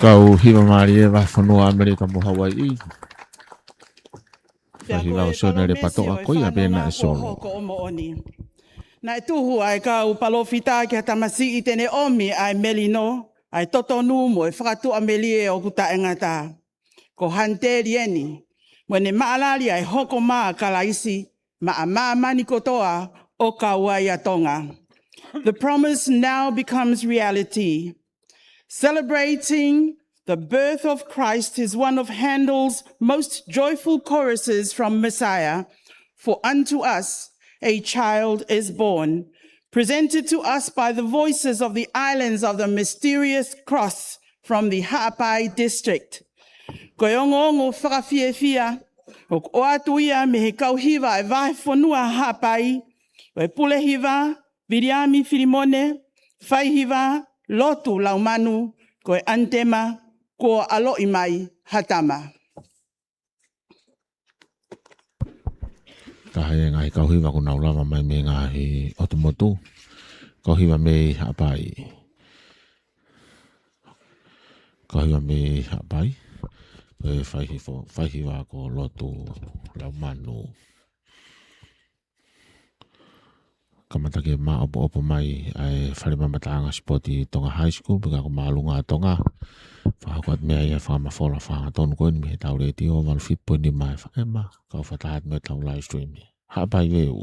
Kau hiva mālie ʻa e vahefonua ʻAmelika mo Hauaiʻi. Pea ko e Sione Lepatoʻa, ko ia pē naʻe solo. Naʻe tuhu ʻa e kau palōfita ki ha tamasiʻi te ne ʻomi ʻa e melino, ʻa e totonu mo e fakatuʻamelie ʻoku taʻengata. Ko Hanteli eni, mo ʻene maʻalali ʻa e hoko mai ʻa Kalaisi maʻa māmani kotoa ʻo kau ai ʻa Tonga. The promise now becomes reality. Celebrating the birth of Christ is one of Handel's most joyful choruses from Messiah, "For unto us a child is born," presented to us by the voices of the Islands of the Mysterious Cross from the Haʻapai District. Ko e ongoongo fakafiefia ʻoku ʻoatu ia mei he kau hiva ʻa e vahefonua Haʻapai, ko e pule hiva Viliami Filimone, fai hiva Lotu Laumanu, ko e ʻanitema Kuo ʻAloʻi Mai ha Tama. Ka ʻi ai e ngaahi kau hiva kuo nau lava mai mei he ngaahi ʻotu motu. Kau hiva mei Haʻapai. Kau hiva mei Haʻapai. Ko e fai hifo-, fai hiva ko Lotu Laumanu. Kamata ke maʻopoʻopo mai ʻa e fale mamataʻanga sipoti Tonga High School, pea ko Māʻolunga Tonga. Fakahoko atu mei ai ʻa e fakamafola fakahangatonu ko eni mei he tau letiō valu fitu poini nima F M, kau fakataha atu mei he tau live stream. Haʻapai veu.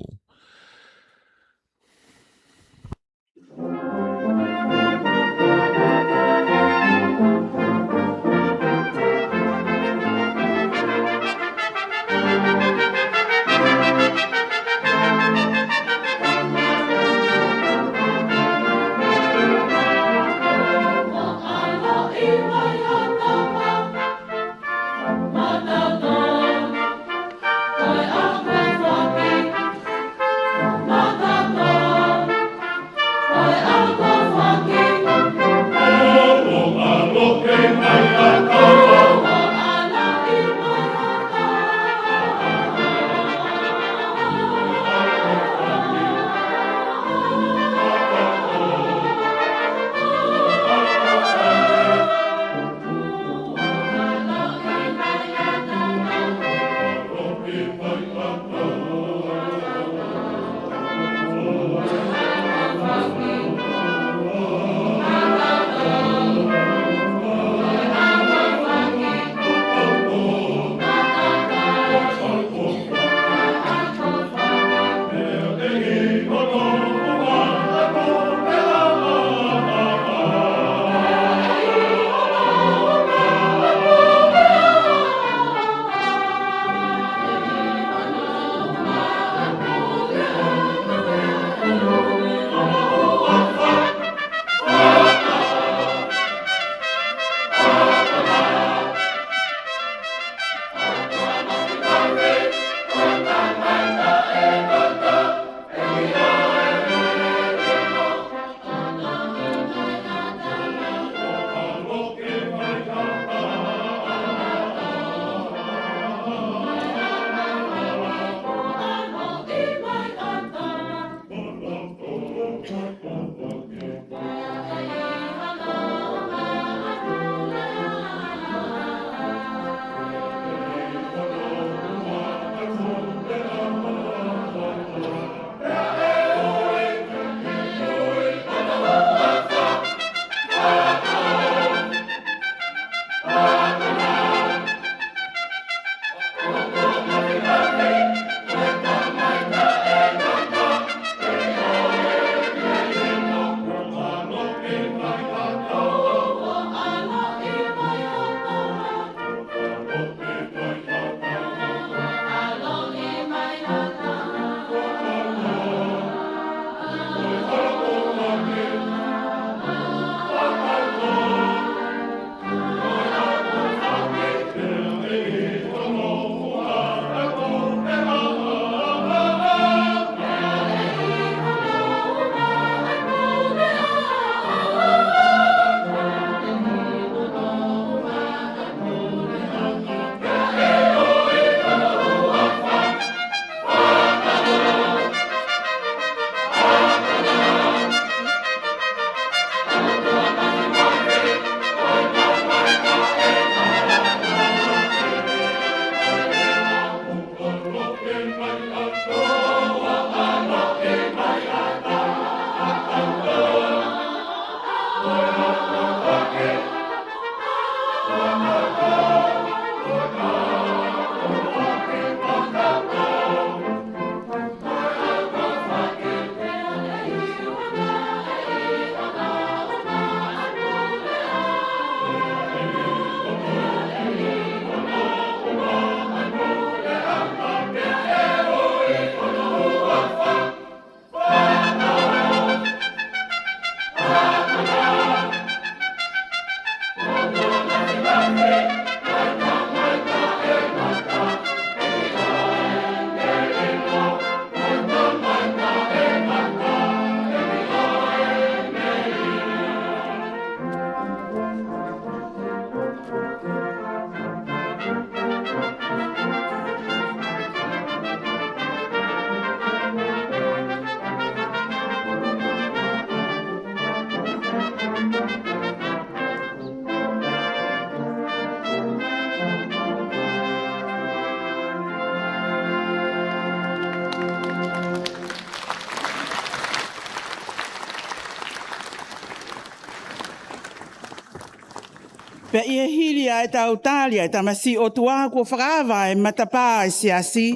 Pea ʻi he hili ʻa ʻetau tali ʻa e tamasiʻi ʻOtua kuo fakaava ʻa e matapā ʻa e siasi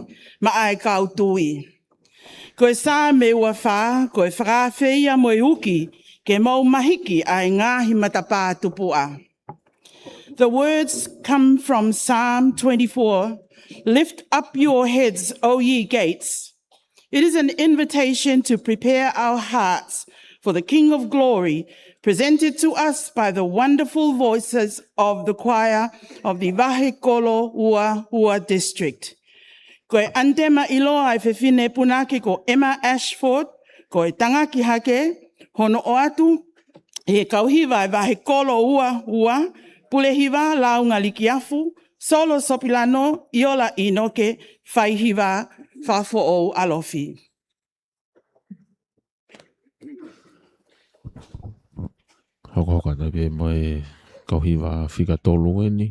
maʻa e kau tui. Ko e Saame ua fā, ko e fakaafe ia mo e uki ke mou mahiki ʻa e ngaahi matapā tupuʻa. The words come from Psalm twenty-four, "Lift up your heads, O ye gates." It is an invitation to prepare our hearts for the King of Glory, presented to us by the wonderful voices of the choir of the Vahekolo Ua Ua District. Ko e ʻanitema ʻiloa ʻa e fefine punake ko Emma Ashford, ko e tangaki hake, hono ʻoatu ʻe he kau hiva ʻa e Vahekolo Ua Ua, Pulehiva Launga Likiafu, solo sopilano ʻIola ʻInoke, faihiva Fakafoʻou ʻAlofi. Hokohoko atu pē mo e kau hiva fika tolu eni.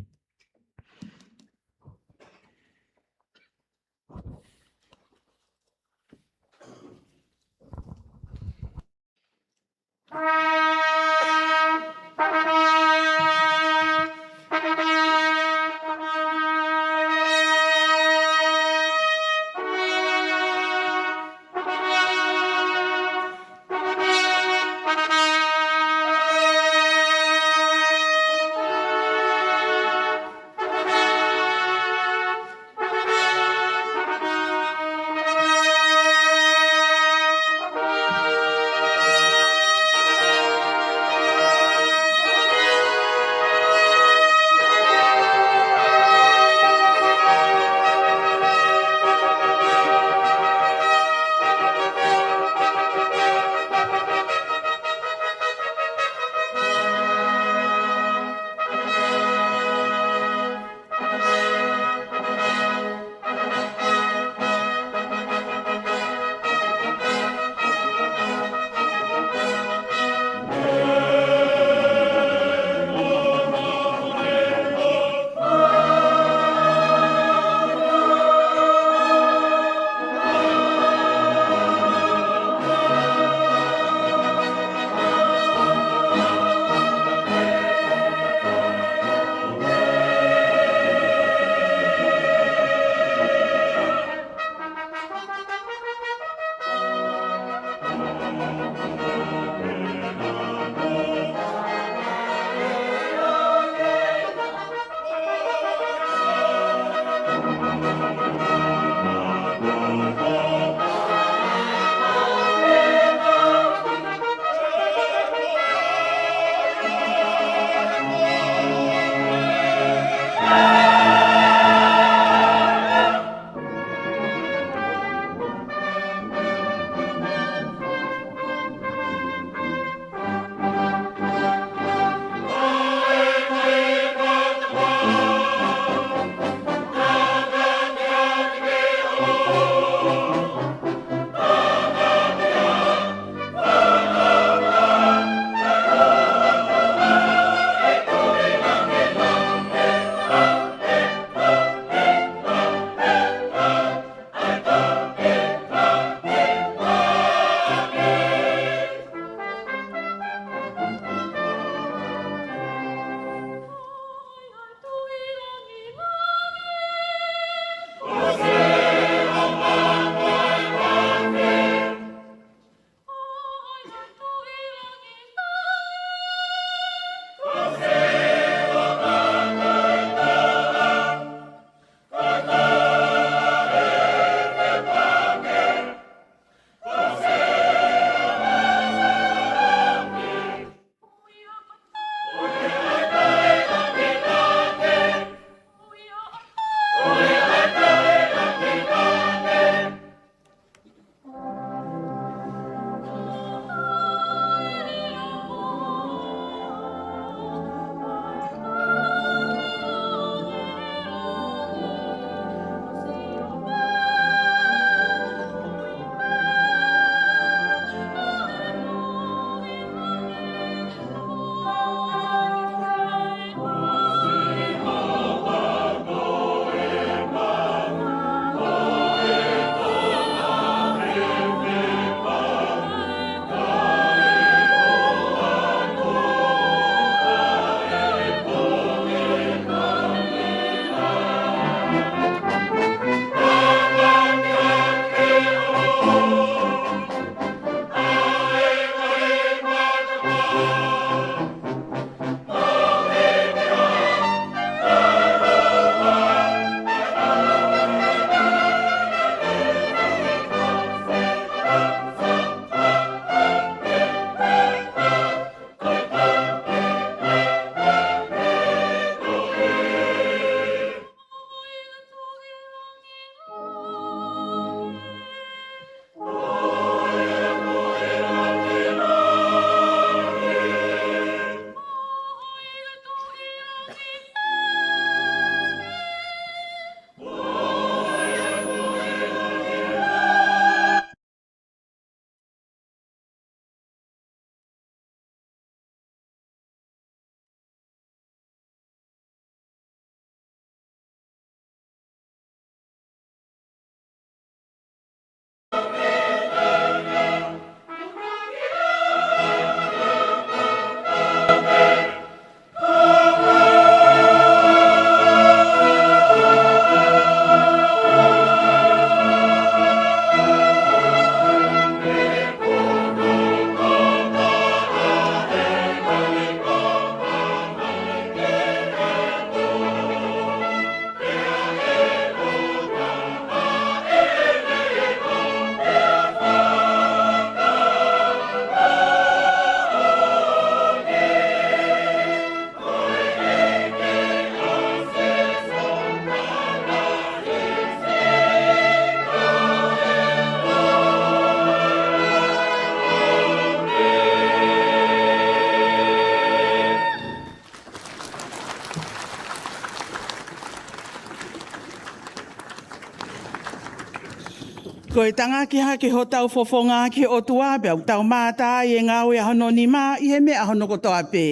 Ko e tangaki hake hotau fofonga ki he ʻOtua, pea ʻoku tau mātā ʻi he ngāue ʻa hono nima ʻi he meʻa hono kotoa pē,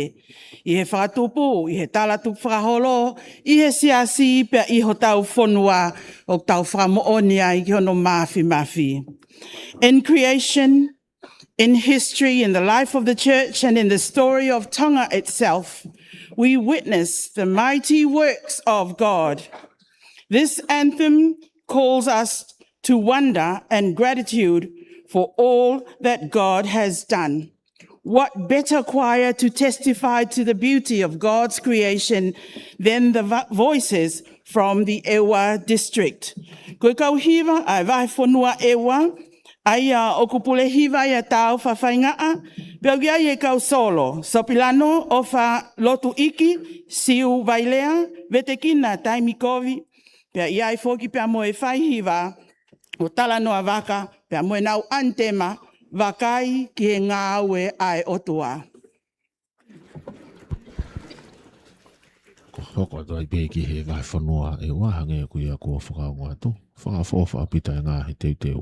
ʻi he fakatupu, ʻi he tala tupu fakaholo, ʻi he siasi, pea ʻi hotau fonua ʻoku tau fakamoʻoni ai ki hono māfimafi. In creation, in history, in the life of the church, and in the story of Tonga itself, we witness the mighty works of God. This anthem calls us to wonder and gratitude for all that God has done. What better choir to testify to the beauty of God's creation than the vo-, voices from the ʻEua district? Ko e kau hiva ʻa e vahefonua ʻEua, ʻa ia ʻoku pule hiva ʻa Taufafaingaʻa, pea ʻoku ʻi ai e kau solo, Sopilano ʻOfa Lotuʻiki, Siu Vailea, Vetekina Taimi Kovi, pea ʻi ai foki pea mo e faihiva ʻo Talanoa Vaka, pea mo ʻenau ʻanitema, Vakai ki he Ngāue ʻa e ʻOtua. Ko e hoko atu ai pē ki he vahefonua ʻEua, hangē ko ia kuo fakaongo atu. Fakaʻofoʻofa ʻaupito e ngaahi teuteu.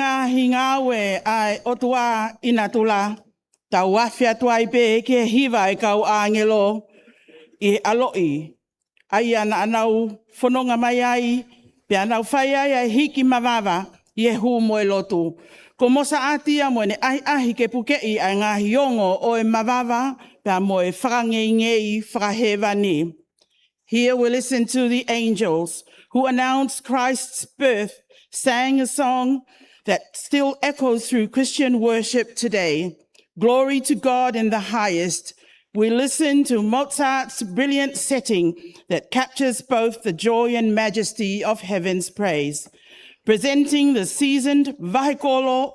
ngaahi ngāue ʻa e ʻOtua ʻi natula, tau afe atu ai pē ki he hiva ʻa e kau ʻāngelo ʻi he ʻaloʻi, ʻa ia naʻa nau fononga mai ai, pea nau fai ai ʻa e hiki mavava ʻi he hū mo e lotu. Ko Mosaʻati ia mo ʻene ʻahiʻahi ke pukeʻi ʻa e ngaahi ongo ʻo e mavava, pea mo e fakangeingei fakahēvani. Here we listen to the angels who announced Christ's birth, sang a song that still echoes through Christian worship today. Glory to God in the highest. We listen to Mozart's brilliant setting that captures both the joy and majesty of heaven's praise. Presenting the seasoned Vahekolo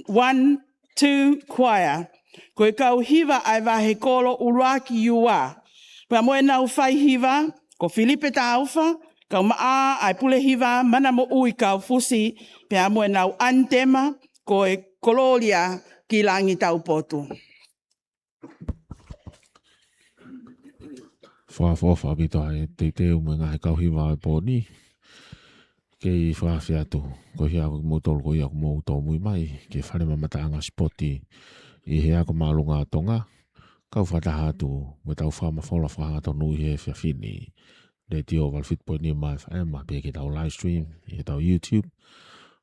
One, Two Choir. Ko e kau hiva ʻa e Vahekolo ʻUluaki U A. Pea mo ʻenau fai hiva, ko Filipe Taufa, kau maʻa ʻa e pule hiva Mana Moʻui Kaufusi, pea mo ʻenau ʻanitema, ko e Kolōlia ki Langi Taupotu. Fakaʻofoʻofa ʻaupito ʻa e teuteu mo e ngaahi kau hiva ʻo e pō ni. Kei fakaafe atu, ko ia ʻoku mou tolu ko ia ʻoku mou tōmui mai ki he fale mamataʻanga sipoti ʻi he ako māʻolunga ʻo Tonga. Kau fakataha atu mo ʻetau fakamafola fakahangatonu ʻi he efiafi ni. Letiō valu fitu poini nima F M, pea ki heʻetau live stream ʻi heʻetau YouTube.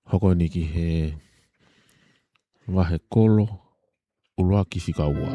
Hoko eni ki he Vahekolo ʻUluaki fika ua.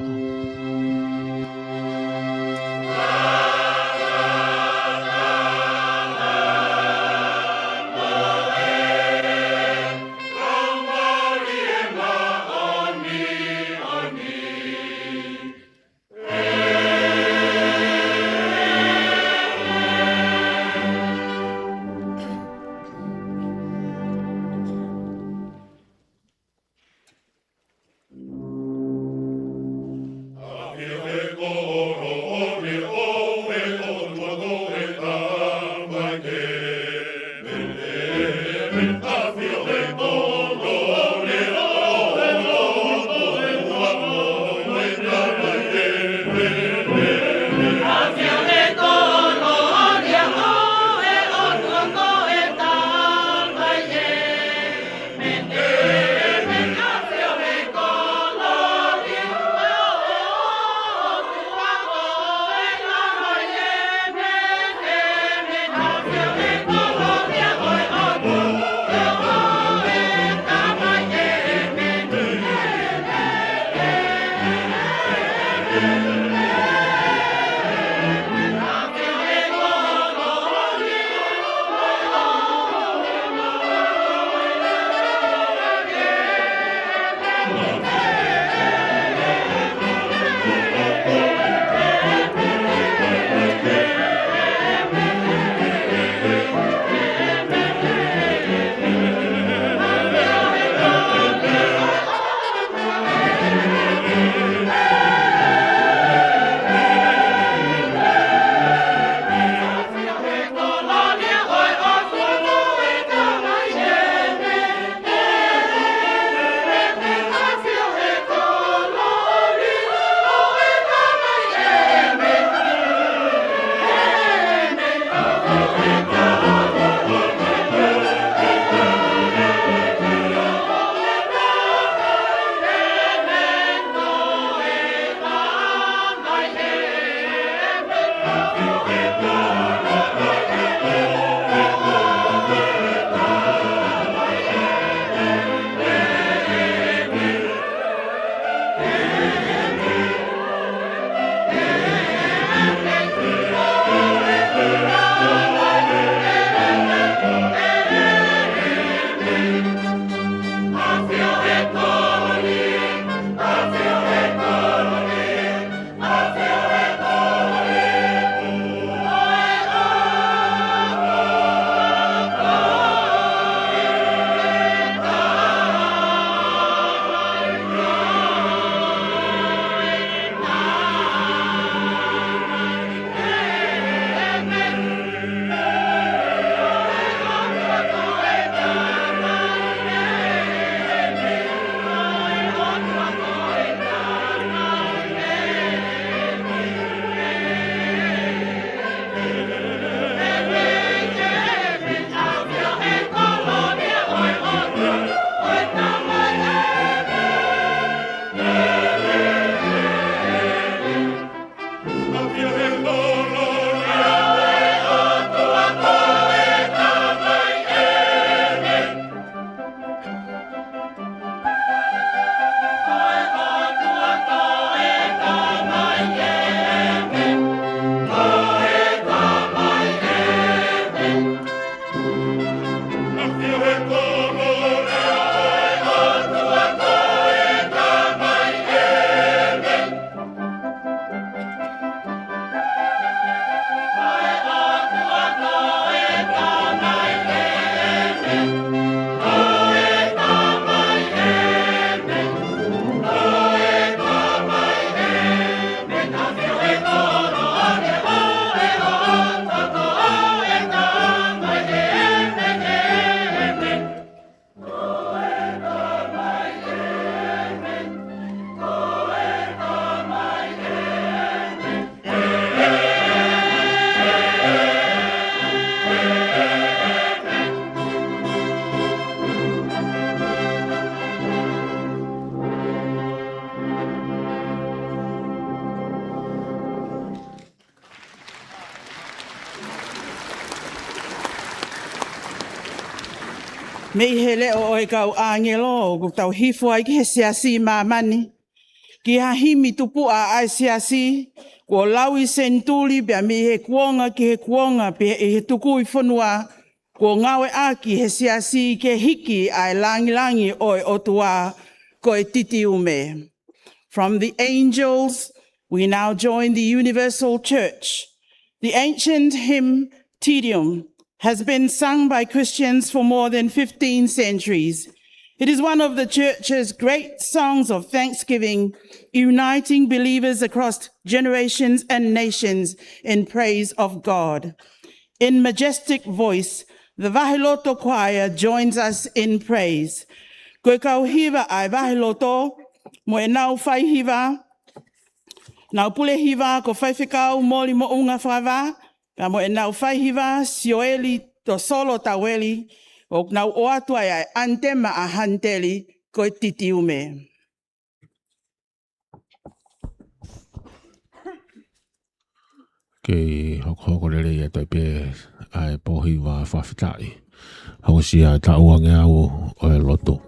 Mei he leʻo ʻo e kau ʻāngelo, ʻoku tau hifo ai ki he siasi ʻi māmani, ki ha himi tupuʻa ʻa e siasi, kuo lau ʻi senituli pea mei he kuonga ki he kuonga, pea ʻi he tukuʻi fonua, kuo ngāueʻaki he siasi ke hiki ʻa e langilangi ʻo e ʻOtua, ko e titiume. From the angels, we now join the universal church. The ancient hymn Te Deum has been sung by Christians for more than fifteen centuries. It is one of the church's great songs of thanksgiving, uniting believers across generations and nations in praise of God. In majestic voice, the Vaheloto Choir joins us in praise. Ko e kau hiva ʻa e Vaheloto, mo ʻenau faihiva, nau pule hiva ko Faifekau Moli Moʻunga Fakavā, pea mo ʻenau faihiva Sioeli Tosolo Taueli, ʻoku nau ʻoatu ai ʻa e ʻanitema ʻa Haniteli, ko e titiume. Kei hokohoko lelei atu ai pē ʻa e pōhiva fakafetaʻi. Hokosia e taʻu ange au ʻo e lotu.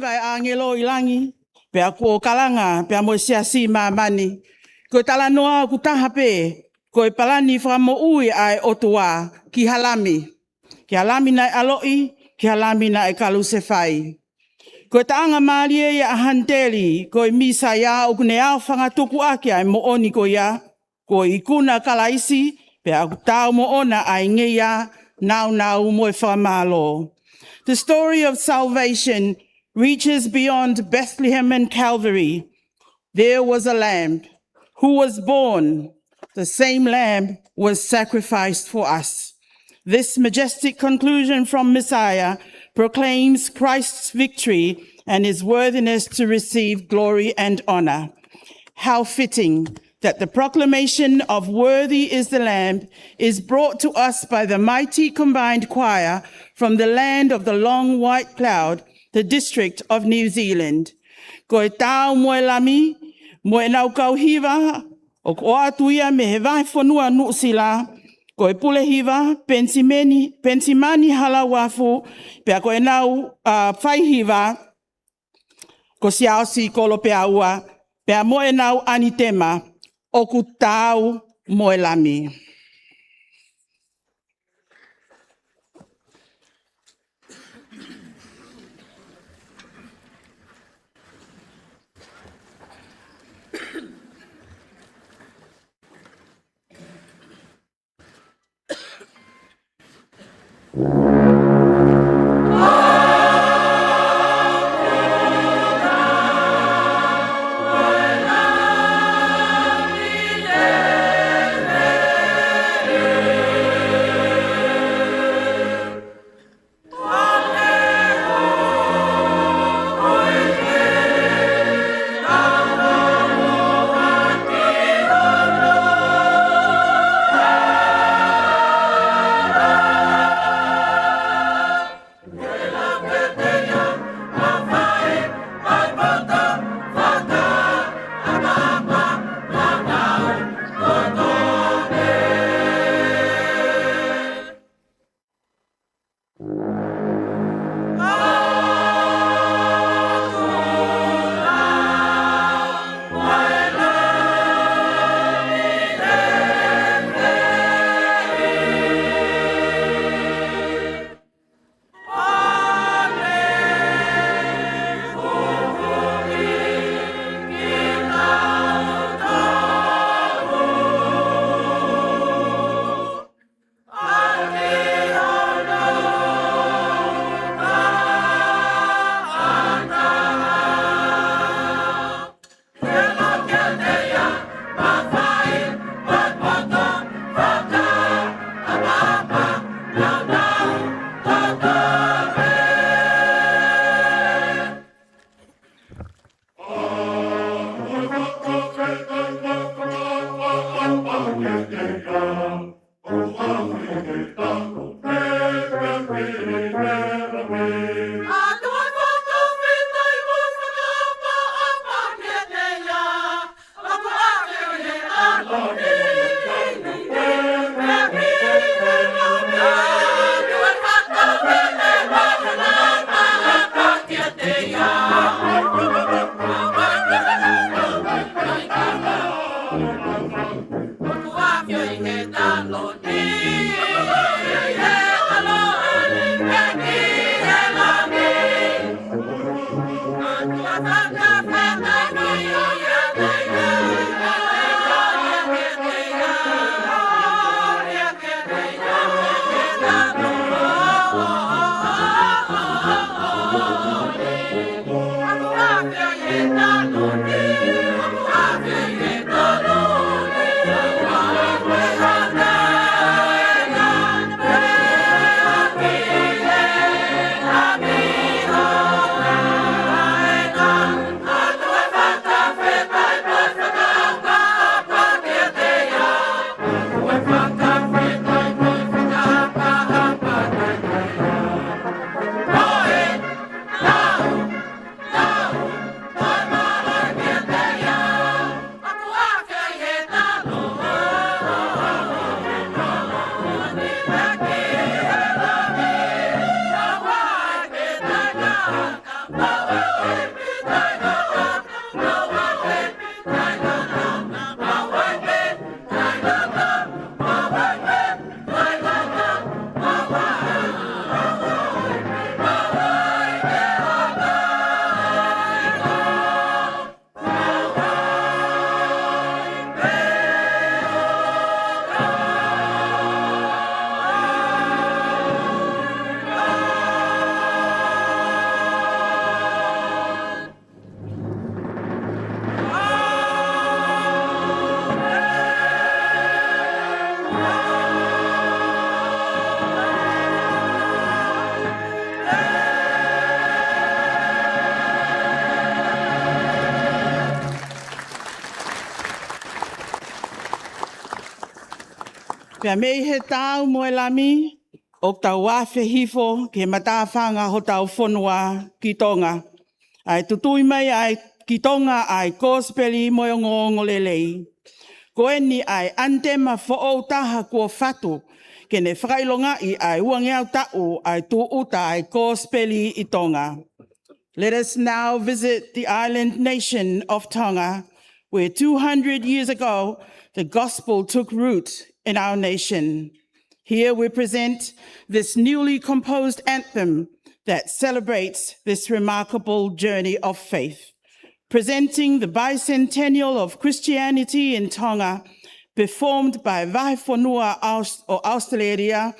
ʻa e ʻāngelo ʻi langi, pea kuo kalanga pea mo e siasi ʻi māmani. Ko e talanoa ʻoku taha pē, ko e palani fakamoʻui ʻa e ʻOtua ki ha lami, ki ha lami naʻe ʻaloʻi, ki ha lami naʻe kalusefai. Ko e taʻanga mālie ia ʻa Haniteli, ko e Mīsaia ʻoku ne aofangatuku ʻaki ʻa e moʻoni ko ia, ko e ikuna ʻo Kalaisi, pea ʻoku taau moʻona ʻa e ngeia, nāunau mo e fakamālō. The story of salvation reaches beyond Bethlehem and Calvary. There was a lamb who was born. The same lamb was sacrificed for us. This majestic conclusion from Messiah proclaims Christ's victory and his worthiness to receive glory and honor. How fitting that the proclamation of "Worthy is the Lamb" is brought to us by the mighty combined choir from the land of the long white cloud, the district of New Zealand. Ko e Tau mo e Lami, mo ʻenau kau hiva, ʻoku ʻoatu ia mei he vahefonua Nuʻusila, ko e Pule Hiva, Penisimeni-, Penisimani Halauafu, pea ko ʻenau, ā, faihiva, ko Siaosi Kolopeaua, pea mo ʻenau ʻanitema, ʻOku Tau mo e Lami. Pea mei he taau mo e Lami, ʻoku tau afe hifo ki he matāfanga hotau fonua ki Tonga. ʻA e tutui mai ʻa e ki Tonga ʻa e Kosipeli mo e Ongoongolelei. Ko eni ʻa e ʻanitema foʻou taha kuo fatu ke ne fakaʻilongaʻi ʻa e uangeau taʻu ʻa e tūʻuta ʻa e Kosipeli ʻi Tonga. Let us now visit the island nation of Tonga, where two hundred years ago the gospel took root in our nation. Here we present this newly composed anthem that celebrates this remarkable journey of faith, presenting the bicentennial of Christianity in Tonga, performed by Vahefonua Aus-, ʻo Australia.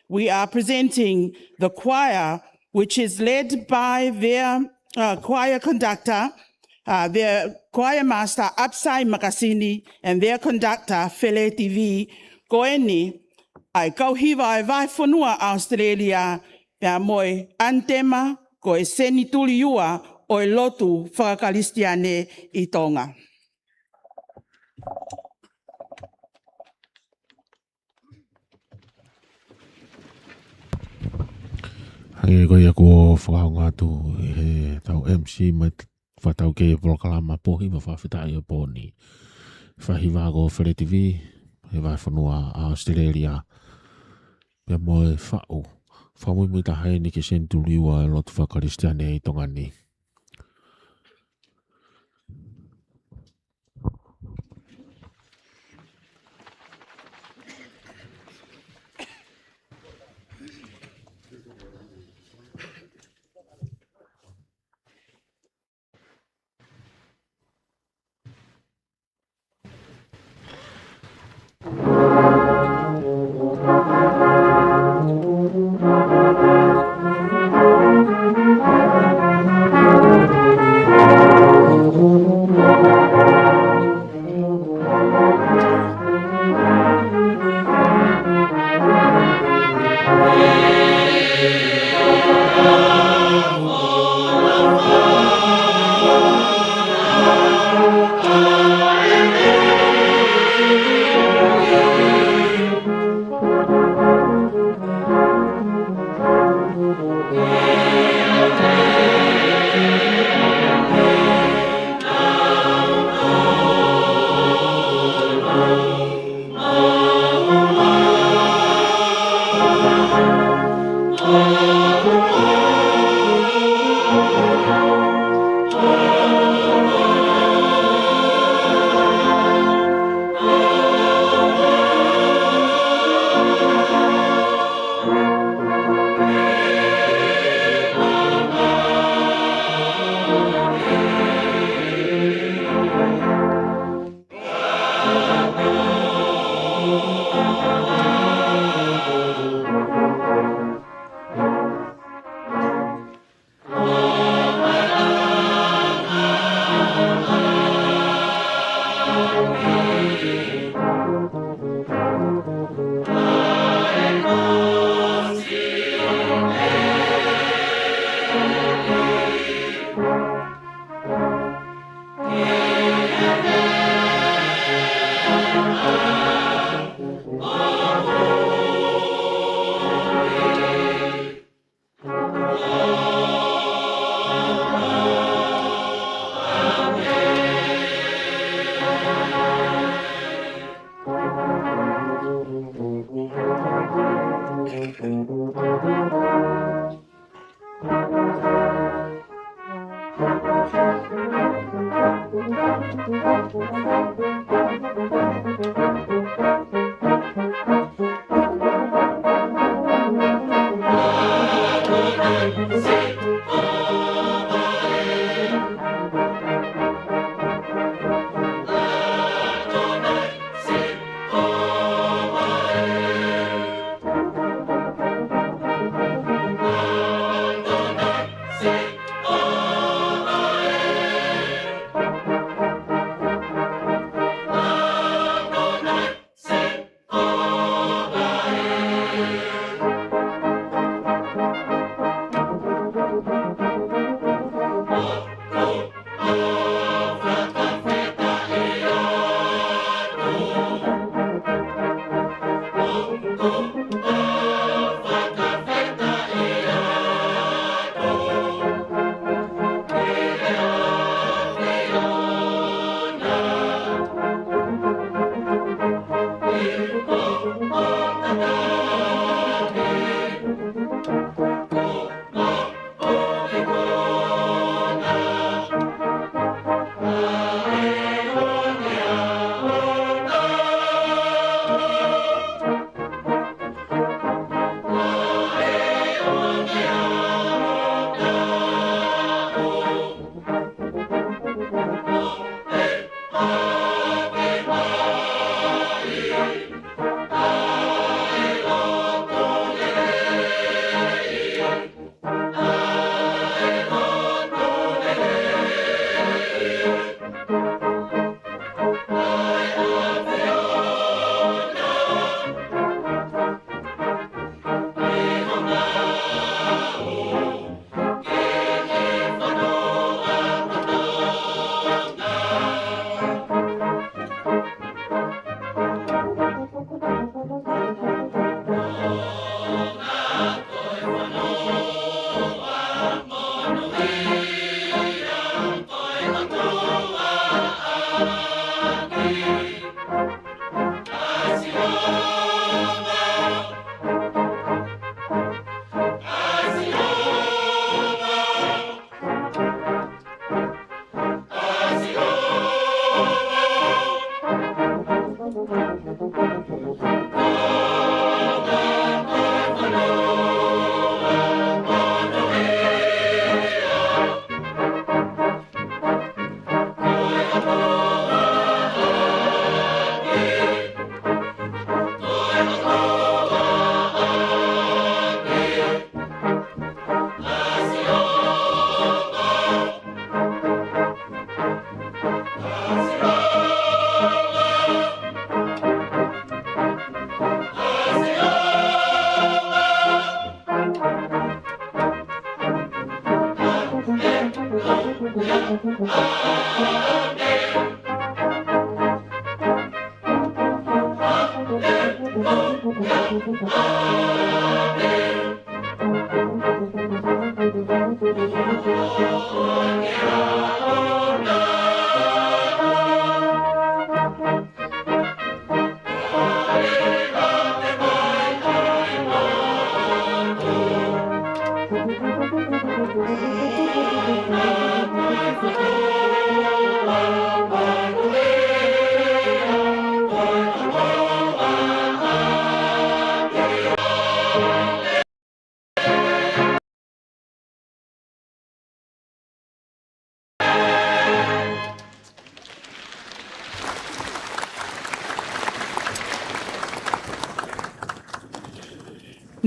We are presenting the choir, which is led by their, uh, choir conductor, uh, their choir master, Apsai Makasini, and their conductor, Feleti Vī. Ko eni ʻa e kau hiva ʻa e Vahefonua Australia, pea mo e ʻanitema ko e Senituli Ua ʻo e lotu fakakalisitiane ʻi Tonga. Hangē ko ia kuo fakaongo atu ʻe he tau M C mai fakataukei e polokalama pō hiva fakafetaʻi ʻo e pō ni. Fai hiva ko Feleti Vī, he Vahefonua Australia. Pea mo e faʻu, fakamuimui taha eni ki he Senituli Ua ʻo e lotu fakakalisitiane ʻi Tonga ni.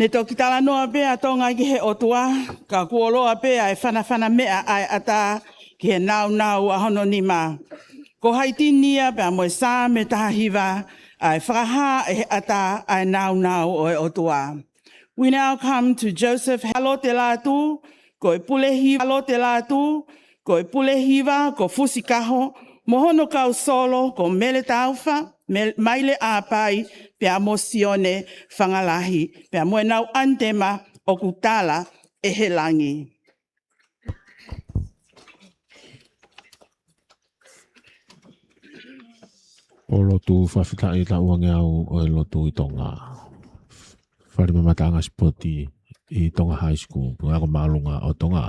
Ne toki talanoa pē ʻa Tonga ki he ʻOtua, ka kuo ʻosi pē ʻa e fanafana meʻa ʻa e ʻatā ki he nāunau ʻa hono nima. Ko Haitini ia pea mo e Saame taha hiva, ʻa e fakahā ʻe he ʻatā ʻa e nāunau ʻo e ʻOtua. We now come to Joseph Halote Lātū, ko e pule hiva, Halote Lātū, ko e pule hiva, ko Fusikaho, mo hono kau solo, ko Mele Taufa, Mel-, Maile ʻApai, pea mo Sione Fangalahi, pea mo ʻenau ʻanitema ʻoku tala ʻe he langi. ʻO lotu fakafetaʻi taʻu uangeau ʻo e lotu ʻi Tonga. Fale mamataʻanga sipoti ʻi Tonga High School, ko e ako māʻolunga ʻo Tonga.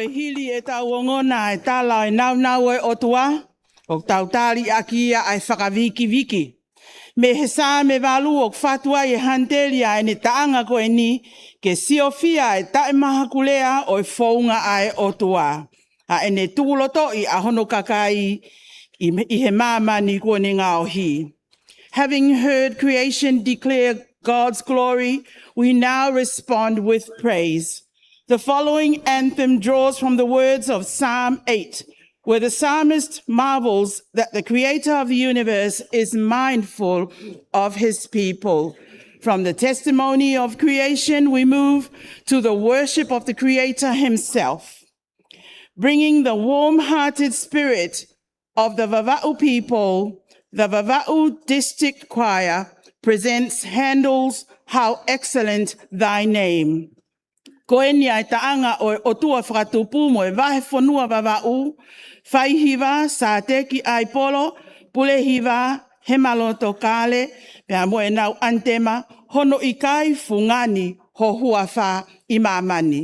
Hili ʻetau ongona e tala ʻo e nāunau ʻo e ʻOtua, ʻoku tau tali ʻaki ia ʻa e fakavikiviki. Mei he Saame valu ʻoku fatu ai e haniteli ʻa ʻene taʻanga ko eni, ke siofia e taʻemahakulea ʻo e founga ʻa e ʻOtua, ʻa ʻene tukulotoʻi ʻa hono kakai ʻi, ʻi he māmani kuo ne ngaohi. Having heard creation declare God's glory, we now respond with praise. The following anthem draws from the words of Psalm eight, where the psalmist marvels that the creator of the universe is mindful of his people. From the testimony of creation, we move to the worship of the creator himself. Bringing the warm-hearted spirit of the Vavaʻu people, the Vavaʻu District Choir presents Handel's How Excellent Thy Name. Ko eni ʻa e taʻanga ʻo e ʻOtua Fakatupu mo e Vahefonua Vavaʻu, faihiva Sāteki ʻAipolo, pulehiva Hemaloto Kale, pea mo ʻenau ʻanitema, Hono ʻikai fungani ho huafa ʻi māmani.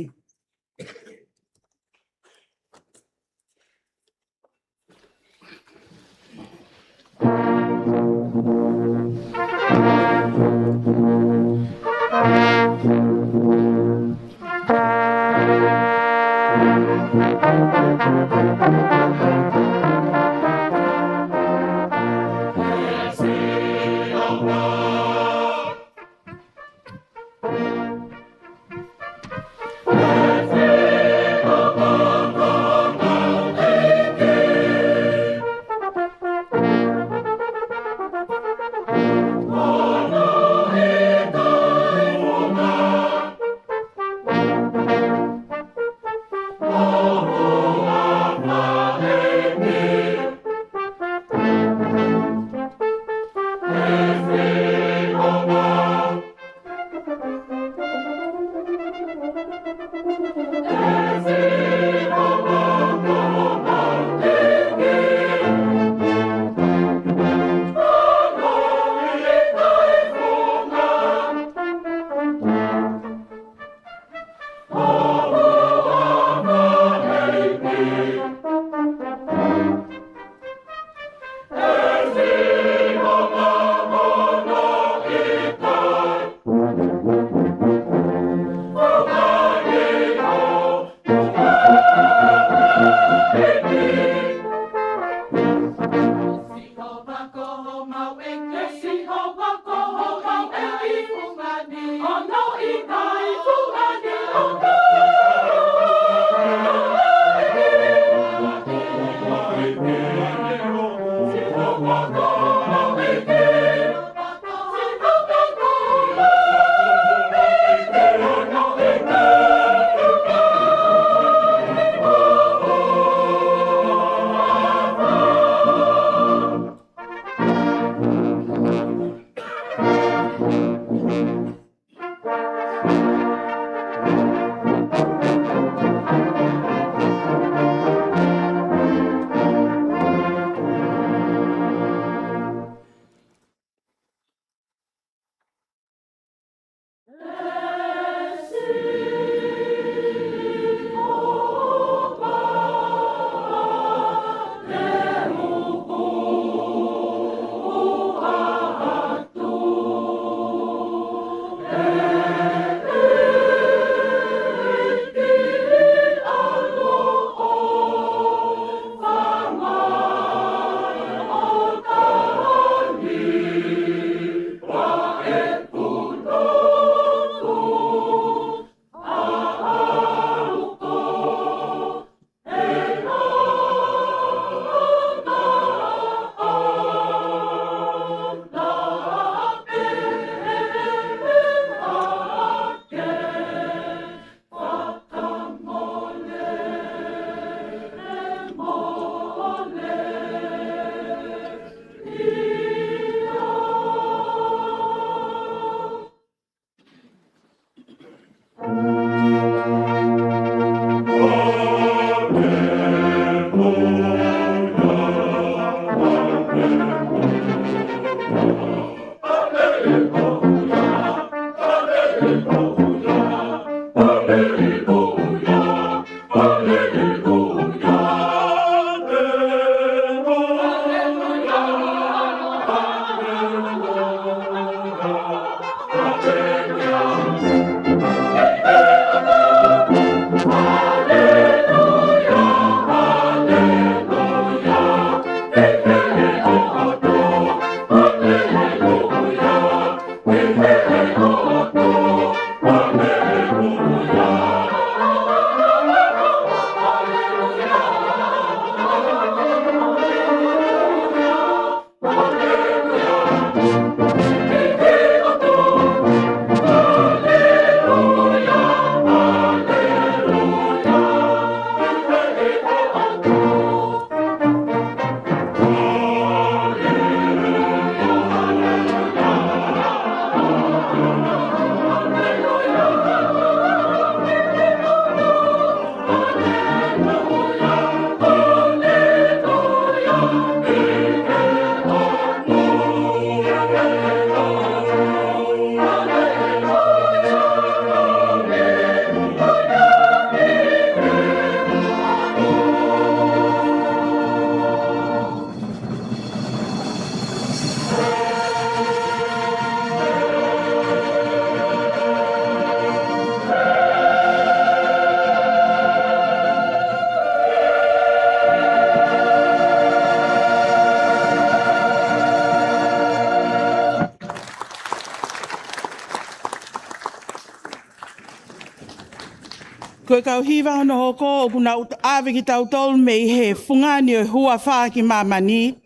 Ko e kau hiva hono hoko ʻoku nau ʻave kitautolu mei he fungani ʻo e huafa ki māmani,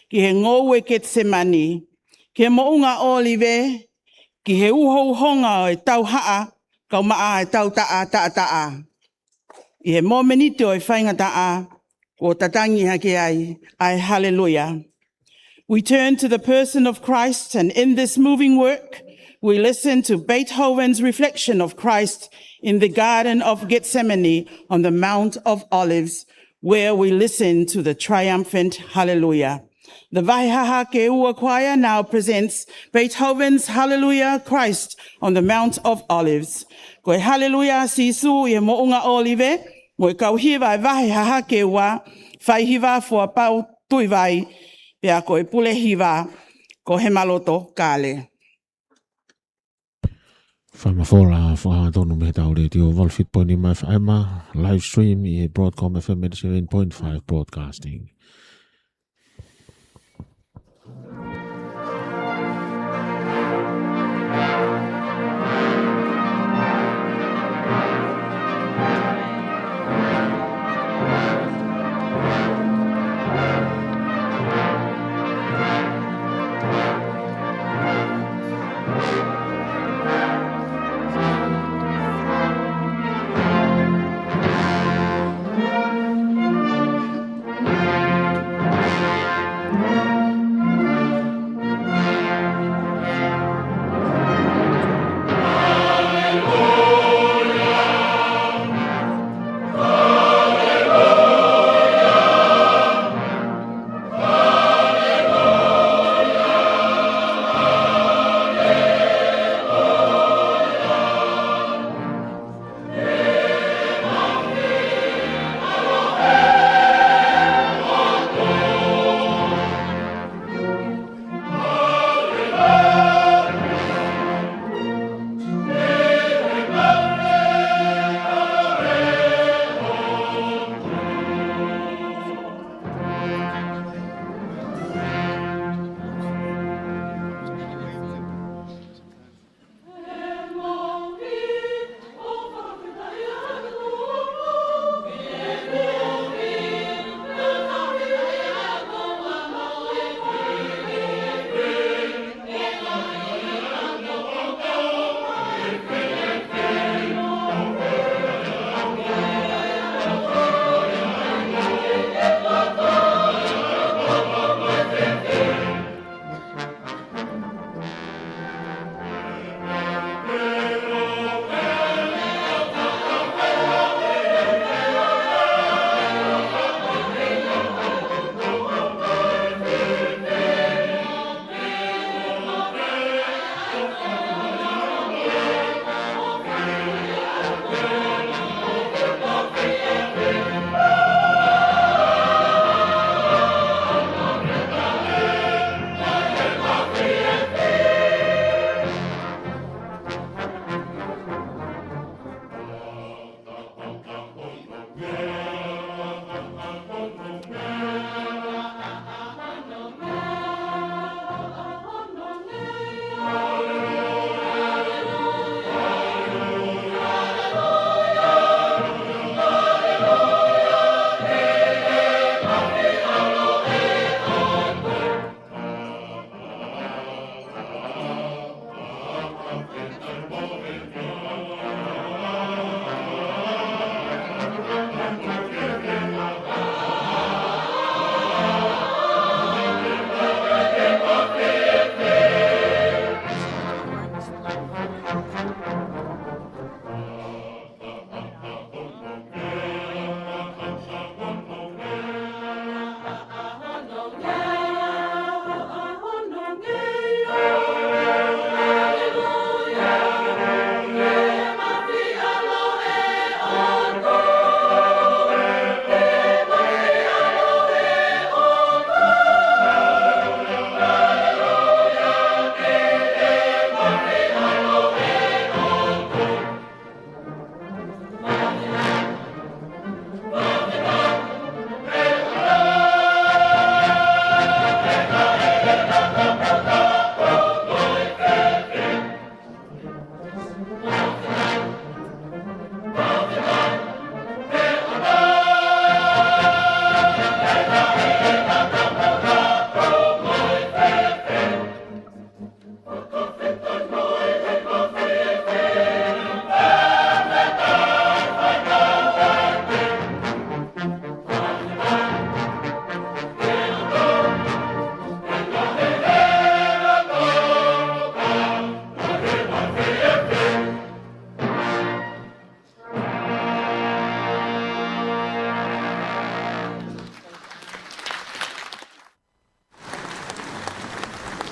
ki he ngoue Ketisemani, ki he moʻunga ʻŌlive, ki he uhouhonga ʻo e tauhaʻa, kaumaʻa e tautaʻa taʻataʻa. ʻI he momeniti ʻo e faingataʻa, kuo tatangi hake ai ʻa e Haleluia. We turn to the person of Christ, and in this moving work, we listen to Beethoven's reflection of Christ in the Garden of Gethsemane on the Mount of Olives, where we listen to the triumphant Hallelujah. The Vahe Hahake Ua Choir now presents Beethoven's Hallelujah Christ on the Mount of Olives. Ko e Haleluia Sīsū ʻi he Moʻunga ʻŌlive, mo e kau hiva ʻa e Vahe Hahake Ua, faihiva Fuapau Tuʻivai, pea ko e pule hiva ko Hemaloto Kale. Fakamafola fakahangatonu mei he tau letiō, valu fitu poini nima F M, live stream ʻi he Broadcom F M eighty-seven point five Broadcasting.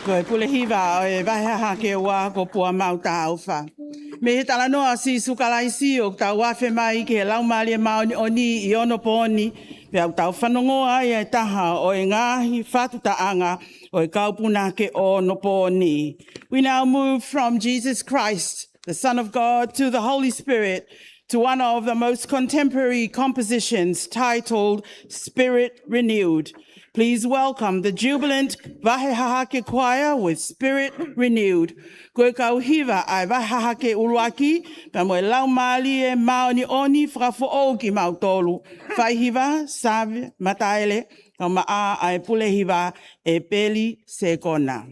Ko e pule hiva ʻo e vahe hahake ua ko Puamau Taufa. Mei he talanoa ʻo Sīsū Kalaisi ʻoku tau afe mai ki he Laumālie Māʻoniʻoni ʻi onopooni, pea ʻoku tau fanongoa ai e taha ʻo e ngaahi fatu taʻanga ʻo e kau punake ʻo onopooni. We now move from Jesus Christ, the Son of God, to the Holy Spirit, to one of the most contemporary compositions titled Spirit Renewed. Please welcome the jubilant Vahe Hahake Choir with Spirit Renewed. Ko e kau hiva ʻa e vahe hahake ʻuluaki, pea mo e Laumālie Māʻoniʻoni fakafoʻou kimautolu. Fai hiva, Save Mataele, kae ʻumaʻā ʻa e pule hiva, ʻEpeli Sekona.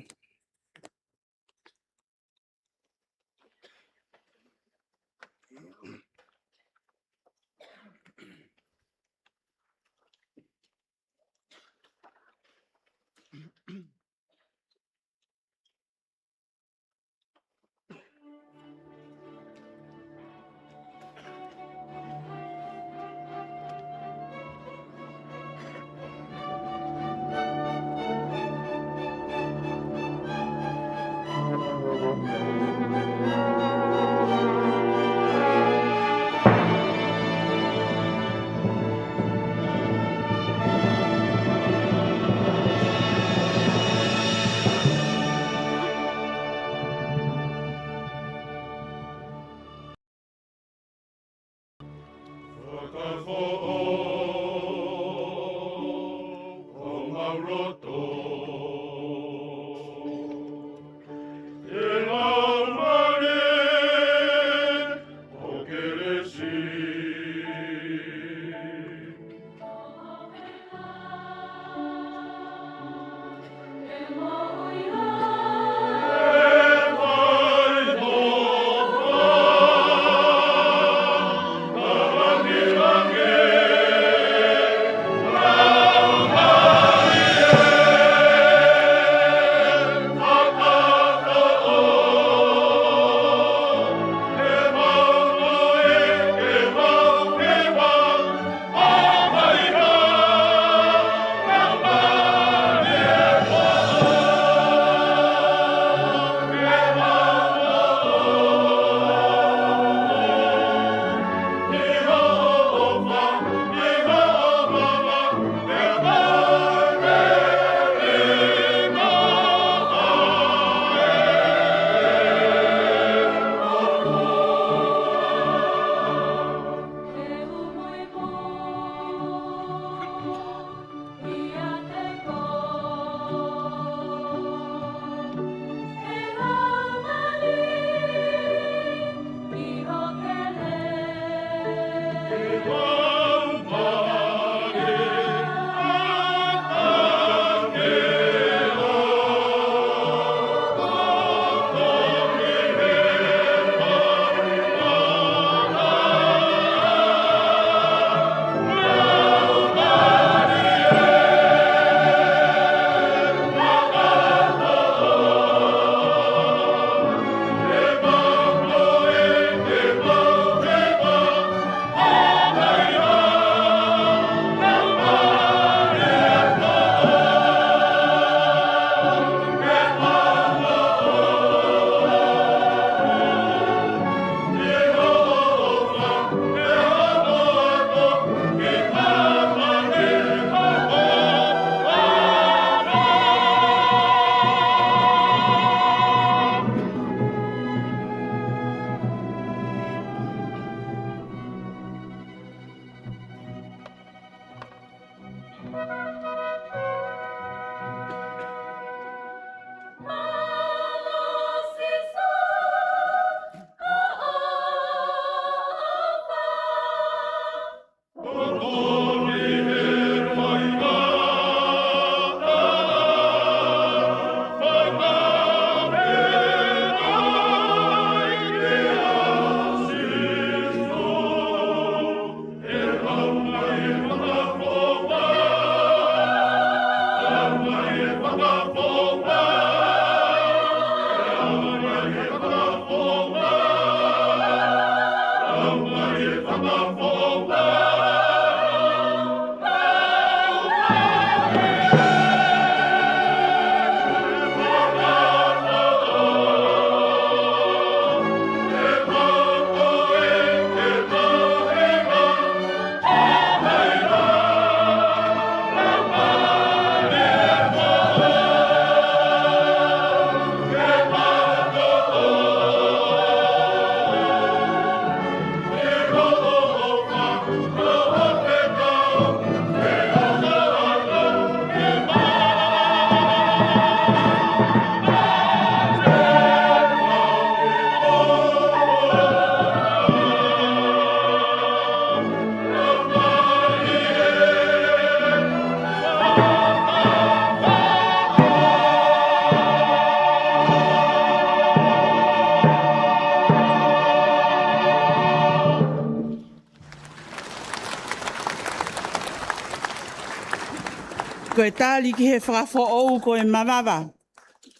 Tali ki he fakafoʻou ko e mavava.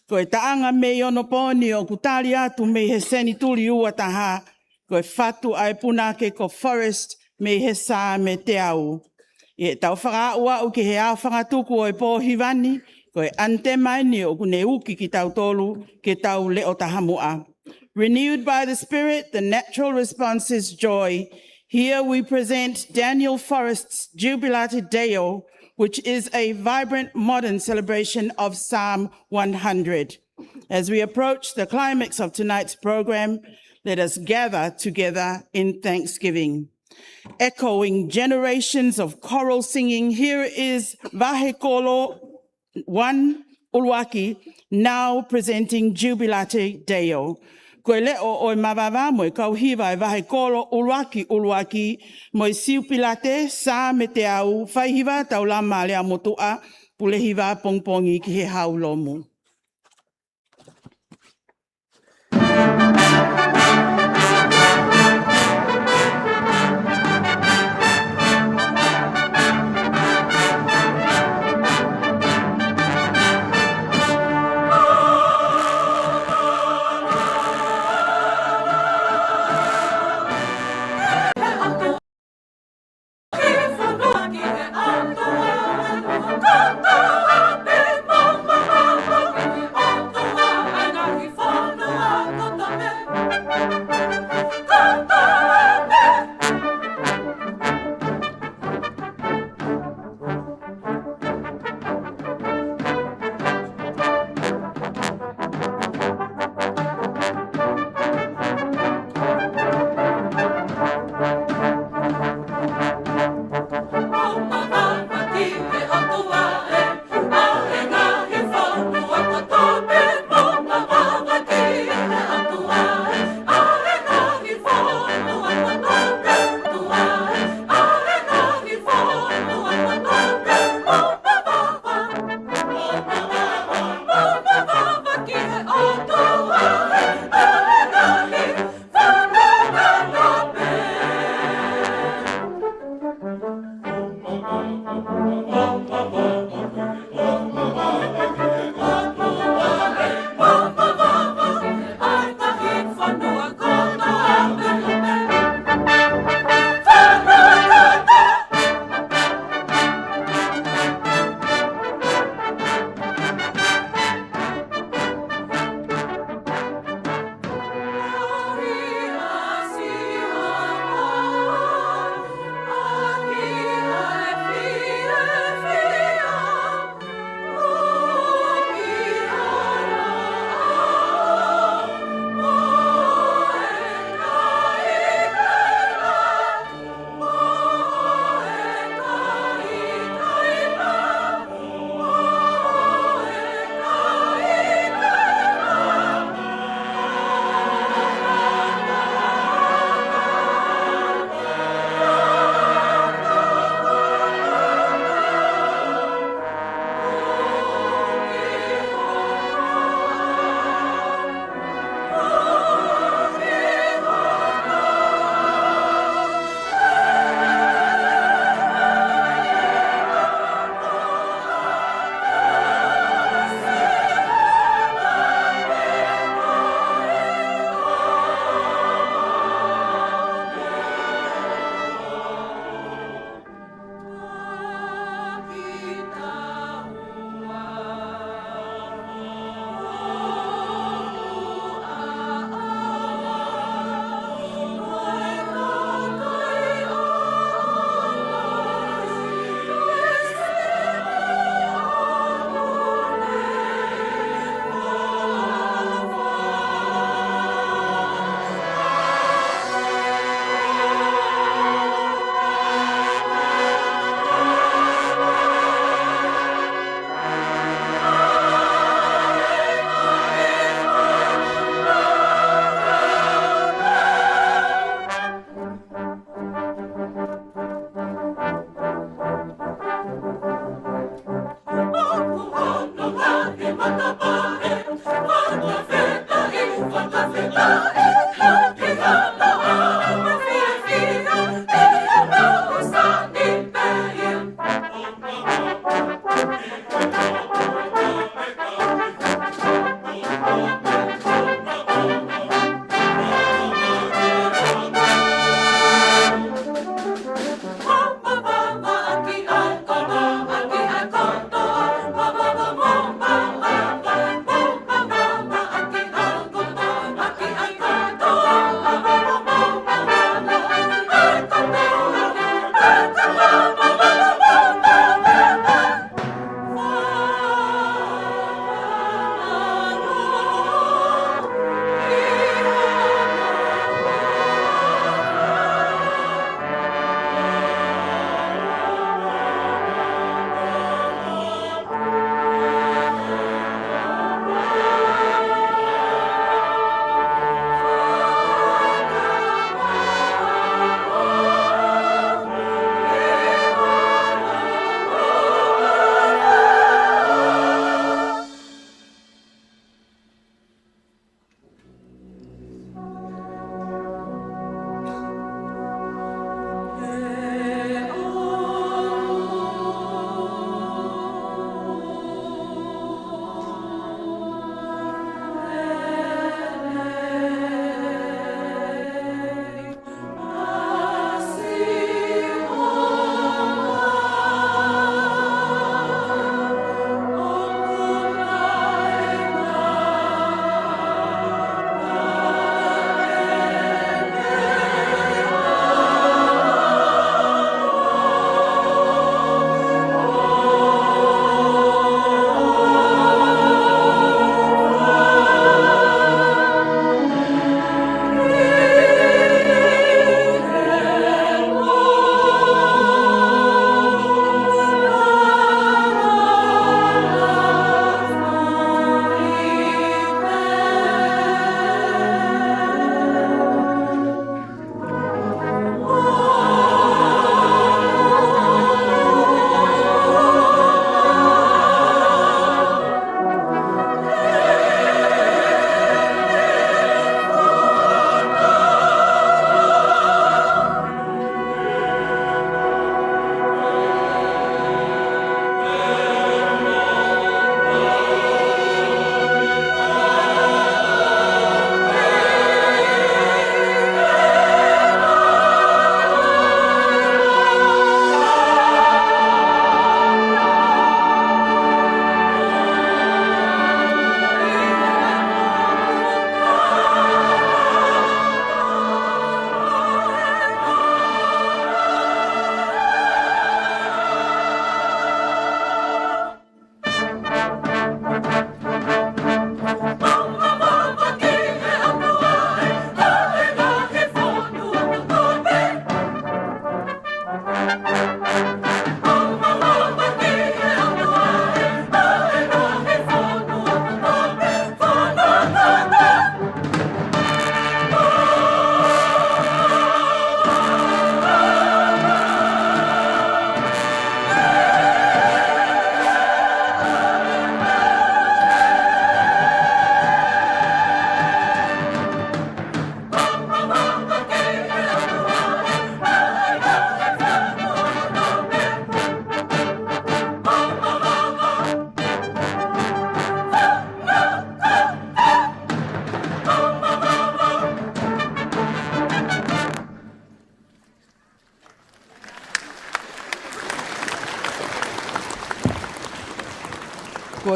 Ko e taʻanga mei onopooni ʻoku tali atu mei he senituli ua taha, ko e fatu ʻa e punake ko Forrest mei he Saame teau. ʻI heʻetau fakaaʻuaʻu ki he aofangatuku ʻo e pō hiva ni, ko e ʻanitema eni ʻoku ne uki kitautolu ke tau leʻo taha muʻa. Renewed by the Spirit, the natural response is joy. Here we present Daniel Forrest's Jubilate Deo, which is a vibrant modern celebration of Psalm one hundred. As we approach the climax of tonight's program, let us gather together in thanksgiving. Echoing generations of choral singing, here is Vahekolo one ʻUluaki, now presenting Jubilate Deo. Ko e leʻo ʻo e mavava mo e kau hiva ʻa e Vahekolo ʻUluaki ʻUluaki mo e Siupilate Saame teau, faihiva Taulama Lea Motuʻa, pule hiva pongipongi ki he hau lomu.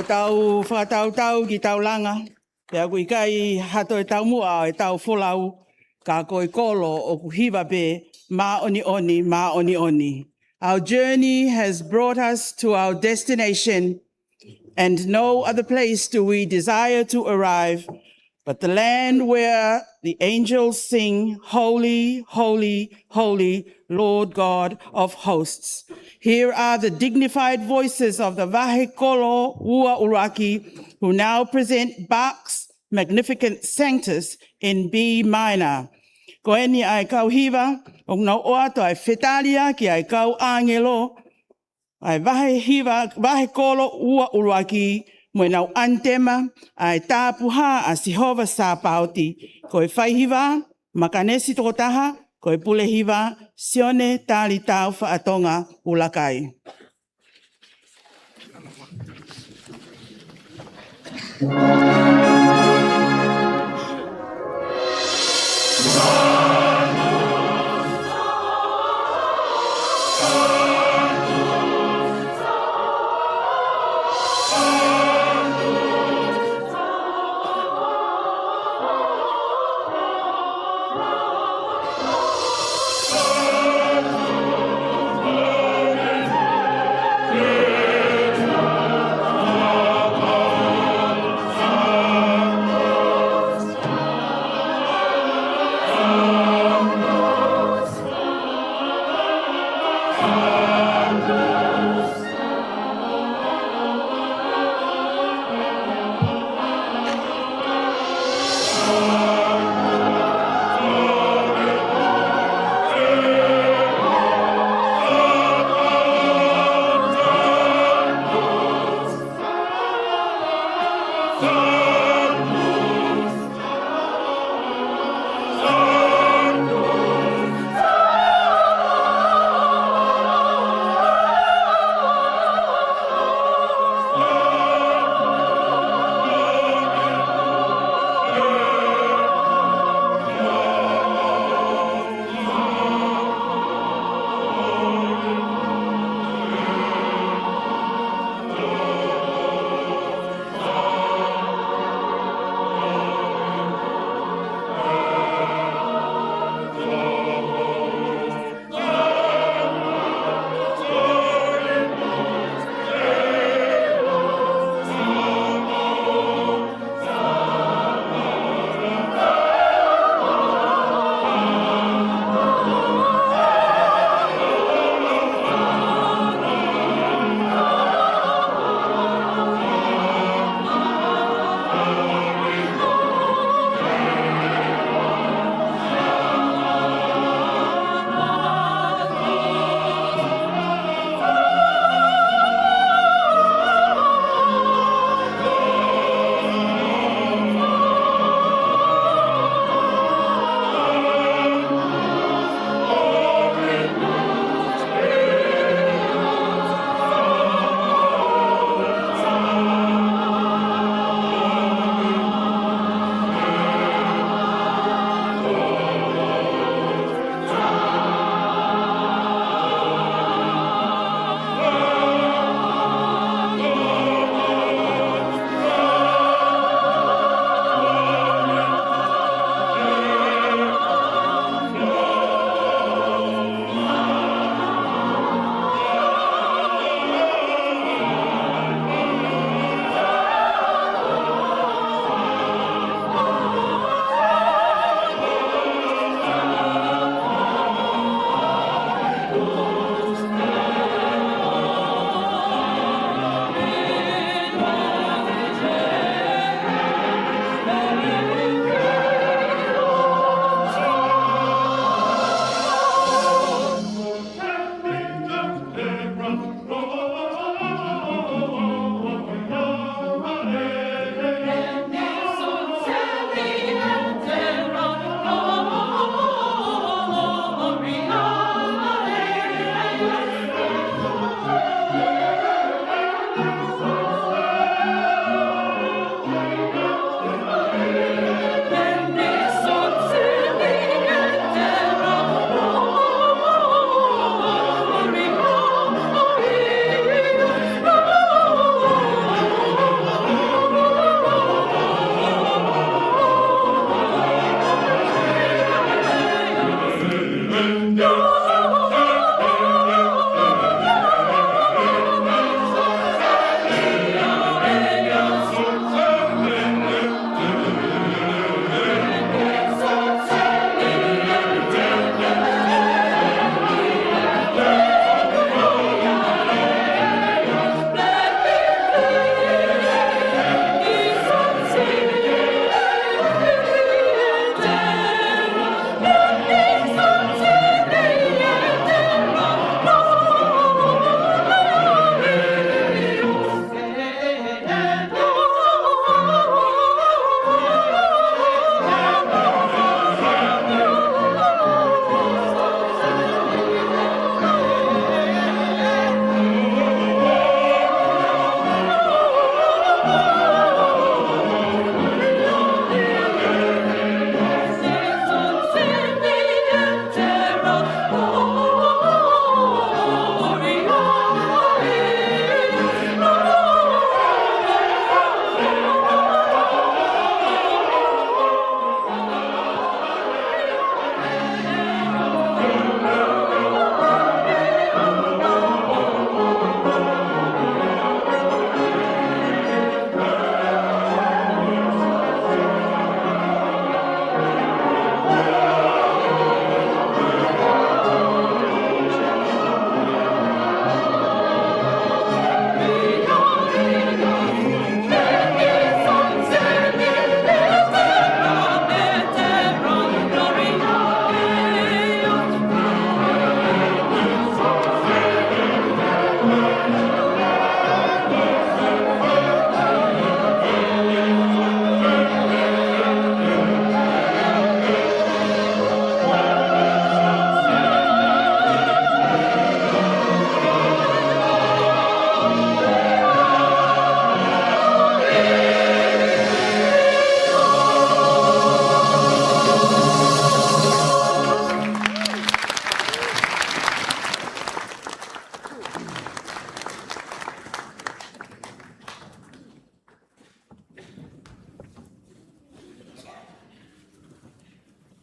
Tau fakatautau ki taulanga, pea ʻoku ʻikai ha toe taumuʻa ʻo ʻetau folau, ka ko e kolo ʻoku hiva pē, māʻoniʻoni, māʻoniʻoni. Our journey has brought us to our destination, and no other place do we desire to arrive but the land where the angels sing, "Holy, holy, holy, Lord God of hosts." Here are the dignified voices of the Vahe Kolo Ua ʻUluaki, who now present Bach's Magnificat Sanctus in B minor. Ko eni ʻa e kau hiva, ʻoku nau ʻoatu ʻa e fetalia ki he kau ʻāngelo, ʻa e vahe hiva, Vahe Kolo Ua ʻUluaki, mo ʻenau ʻanitema, ʻa e Tāpuhā ʻa Sihova Sāpaoti. Ko e faihiva, makanesi tokotaha, ko e pule hiva, Sione Talitau Faʻatonga ʻUlakai.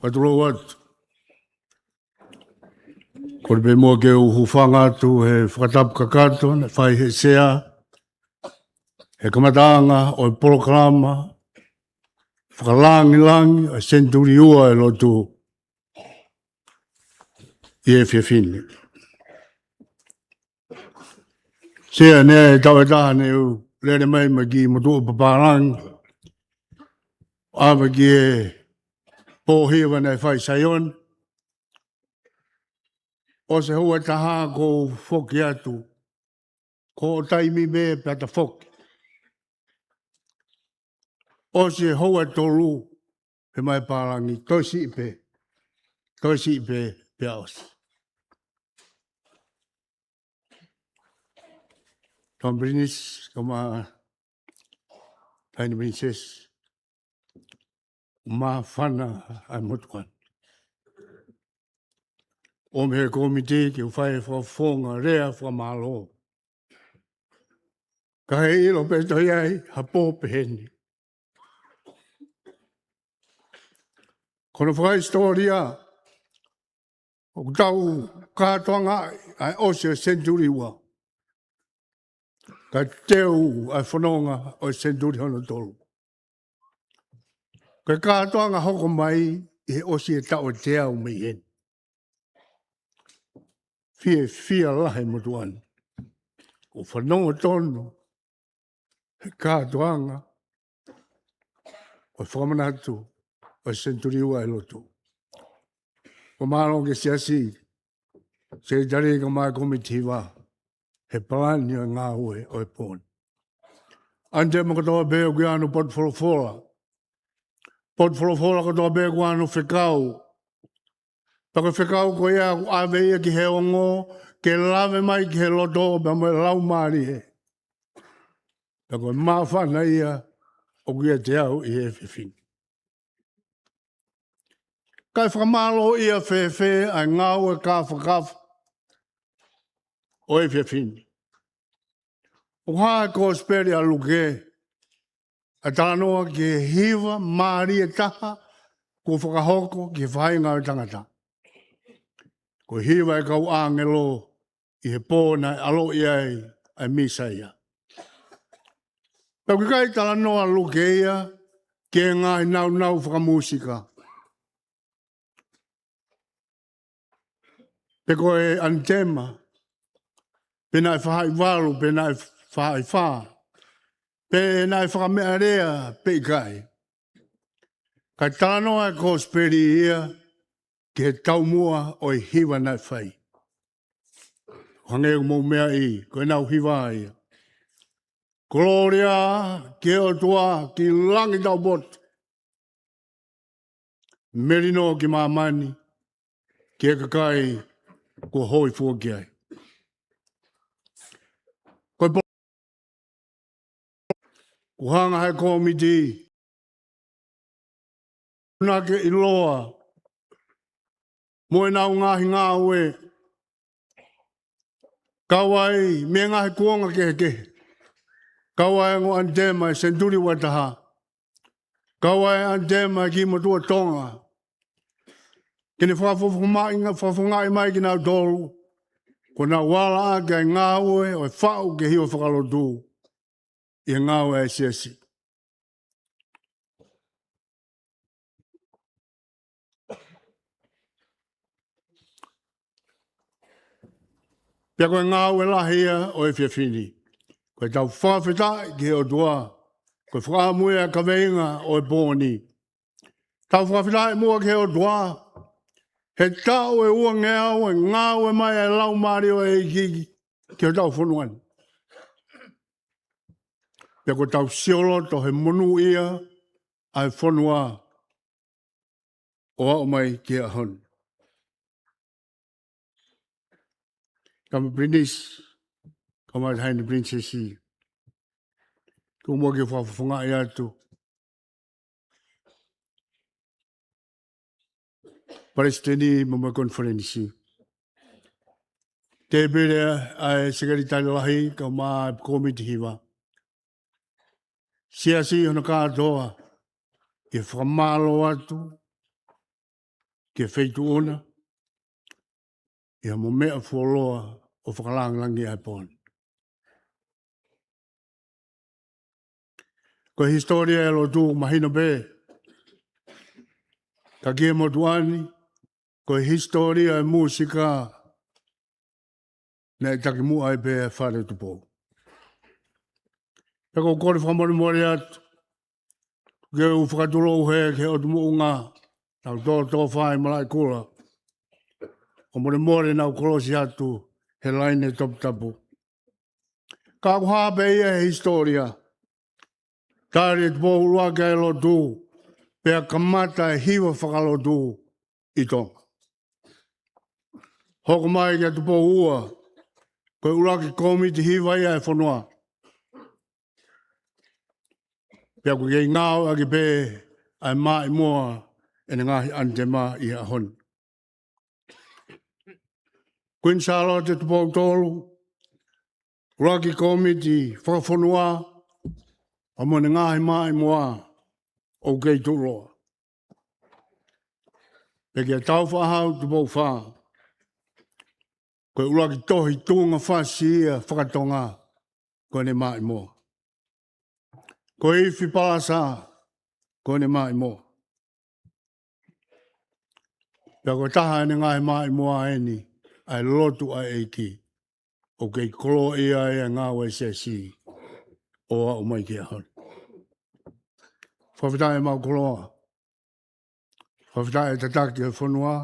Fakatulou atu. Kole pē muʻa ke u hūfanga atu he fakatapu kakato naʻe fai he Sea he kamataʻanga ʻo e polokalama fakalāngilangi ʻo e senituli ua ʻo e lotu ʻi he efiafi ni. Sea, ne taʻu ʻe taha ne u lele mai mei he motuʻa papālangi ʻo ʻave ki he pō hiva naʻe fai ʻi Saione. ʻOsi e houa ʻe taha kuo u foki atu. Ko hoʻo taimi pē pea ta foki. ʻOsi e houa ʻe tolu, pehē mai e pālangi, toe siʻi pē. Toe siʻi pē, pea ʻosi. Tama Pilinisi, kae ʻumaʻā Taʻahine Pilinisesi, māfana ʻa e motuʻa ni. ʻOmi he kōmiti ke u fai e fakafofonga lea fakamālō. Ka ʻe ʻilo pē toe ʻi ai ha pō peheni. Ko hono fakahisitōlia, ʻoku tau kātoanga ʻa e ʻosi ʻo e senituli ua. Ka teu ʻa e fononga ʻo e senituli hono tolu. Ko e kātoanga hoko mai ʻi he ʻosi e taʻu ʻe teau mei heni. Fiefia lahi e motuʻa ni. ʻOku fanongo tonu he kātoanga ʻo e fakamanatu ʻo e senituli ua ʻo e lotu. Fakamālō ki he siasi, sekelitali kae ʻumaʻā e kōmiti hiva he palani ʻo e ngāue ʻo e pō ni. ʻAnitema kotoa pē ʻoku ʻi ai hano potu folofola. Potu folofola kotoa pē ʻoku ʻi ai hano fekau. Pea ko e fekau ko ia ʻoku ʻave ia ki he ongo, ke lave mai ki he loto, pea mo e laumālie. Pea ko e māfana ia ʻoku ʻiate au ʻi he efiafi ni. Kae fakamālōʻia fēfē ʻa e ngāue kāfakafa ʻo e efiafi ni. ʻOku hā he Kosipeli ʻa Luke ʻa e talanoa ki he hiva mālie taha kuo fakahoko ki he faʻahinga ʻo e tangata. Ko e hiva ʻa e kau ʻāngelo ʻi he pō naʻe ʻaloʻi ai ʻa e Mīsaia. Pea ʻoku ʻikai talanoa ʻa Luke ia ki he ngaahi nāunau fakamūsika, pe ko e ʻanitema, pe naʻe faʻahi valu, pe naʻe faʻahi fā, pe naʻe fakameʻalea pe ʻikai. Kae talanoa e Kosipeli ia ki he taumuʻa ʻo e hiva naʻe fai. Hangē ko hoʻomou meaʻi, ko ʻenau hiva ia. Kolōlia ki he ʻOtua ki langi taupotu. Melino ki māmani, ki he kakai kuo hōifua ki ai. Ko e po-, kuo hanga he kōmiti ʻo nake ʻiloa mo ʻenau ngaahi ngāue, kau ai mei he ngaahi kuonga kehekehe. Kau ai e ongo ʻanitema e senituli ua taha. Kau ai e ʻanitema e kiʻi motuʻa Tonga. Ke ne fakafofongaʻi, fakafofongaʻi mai kinautolu kuo nau ala ʻaki ʻa e ngāue ʻo e faʻu ki he hiva fakalotu ʻi he ngāue ʻa e siasi. Pea ko e ngāue lahi ia ʻo e efiafi ni. Ko ʻetau fakafetaʻi ki he ʻOtua, ko e fakaʻamu ia e kaveinga ʻo e pō ni. Tau fakafetaʻi muʻa ki he ʻOtua, he taʻu ʻe uangeau ʻe ngāue mai e Laumālie ʻo e ʻEiki ki hotau fonua ni. Pea ko ʻetau sioloto he monūʻia ʻa e fonua ʻo aʻu mai ki he ʻaho ni. Tama Pilinisi, kae ʻumaʻā Taʻahine Pilinisesi, tuku muʻa ke u fakafofongaʻi atu Palesiteni mo e Konifelenisi. Tēpile ʻa e Sekelitali Lahi kae ʻumaʻā e kōmiti hiva. Siasi hono kātoa, ʻi he fakamālō atu ki he feituʻu na, ʻi ha mo meʻa fuoloa ʻo fakalangilangiʻi ʻa e pō ni. Ko e hisitōlia ʻo e lotu mahino pē, ka ki he motuʻa ni, ko e hisitōlia ʻo e mūsika naʻe takimuʻa ai pē ʻa e Fale ʻo Tupou. Pea ʻoku ou kole fakamolemole atu, ke u fakatulou hē ki he ʻotu moʻunga, naʻa ku tōtōfā ʻi Malaʻekula, ʻo molemole naʻa ku kolosi atu he laine toputapu. Ka ʻoku hā pē ia he hisitōlia. Tali ʻe Tupou ʻUluaki ʻa e lotu, pea kamata e hiva fakalotu ʻi Tonga. Hoko mai kia Tupou Ua, ko e ʻuluaki kōmiti hiva ia ʻa e fonua. Pea ʻoku kei ngāueʻaki pē ʻa e Maʻimoa ʻene ngaahi ʻanitema ʻi he ʻaho ni. Kuini Sālote Tupou Tolu, ʻuluaki kōmiti fakafonua, pea mo ʻene ngaahi maʻimoa ʻoku kei tuʻuloa. Pea kia Tāufaʻāhau Tupou Fā, ko e ʻuluaki tohi tuʻunga fasi ia faka-Tonga, ko ʻene maʻimoa. Ko Ifi Palasa, ko ʻene maʻimoa. Pea ko e taha ʻene ngaahi maʻimoa eni, ʻa e lotu ʻa e ʻEiki, ʻoku kei koloaʻia ai ʻa e ngāue ʻa e siasi ʻo aʻu mai ki he ʻaho ni. Fakafetaʻi ʻemau koloa. Fakafetaʻi e tataki ʻo e fonua,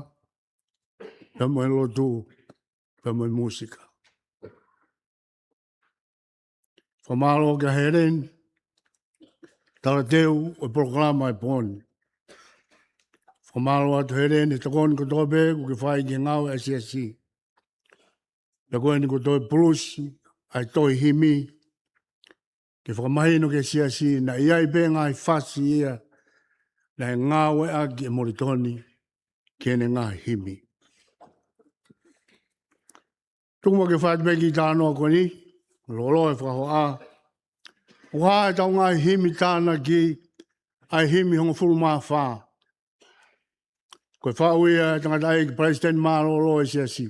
pea mo e lotu, pea mo e mūsika. Fakamālō kia Heleni, talateu ʻo e polokalama ʻo e pō ni. Fakamālō atu Heleni he tokoni kotoa pē kuo ke fai ki he ngāue ʻa e siasi. Pea ko eni kuo toe pulusi ʻa e tohi himi, ke fakamahino ki he siasi naʻe ʻi ai pē ngaahi fasi ia naʻe ngāueʻaki ʻe Molitoni ki heʻene ngaahi himi. Tuku muʻa ke fai atu pē kiʻi talanoa ko eni, loloa e fakahoʻa. ʻOku hā ʻetau ngaahi himi tānaki, ʻa e himi hongofulu mā fā. Ko e faʻu ia ʻe he tangataʻeiki Palesiteni Mālōlō ʻo e siasi,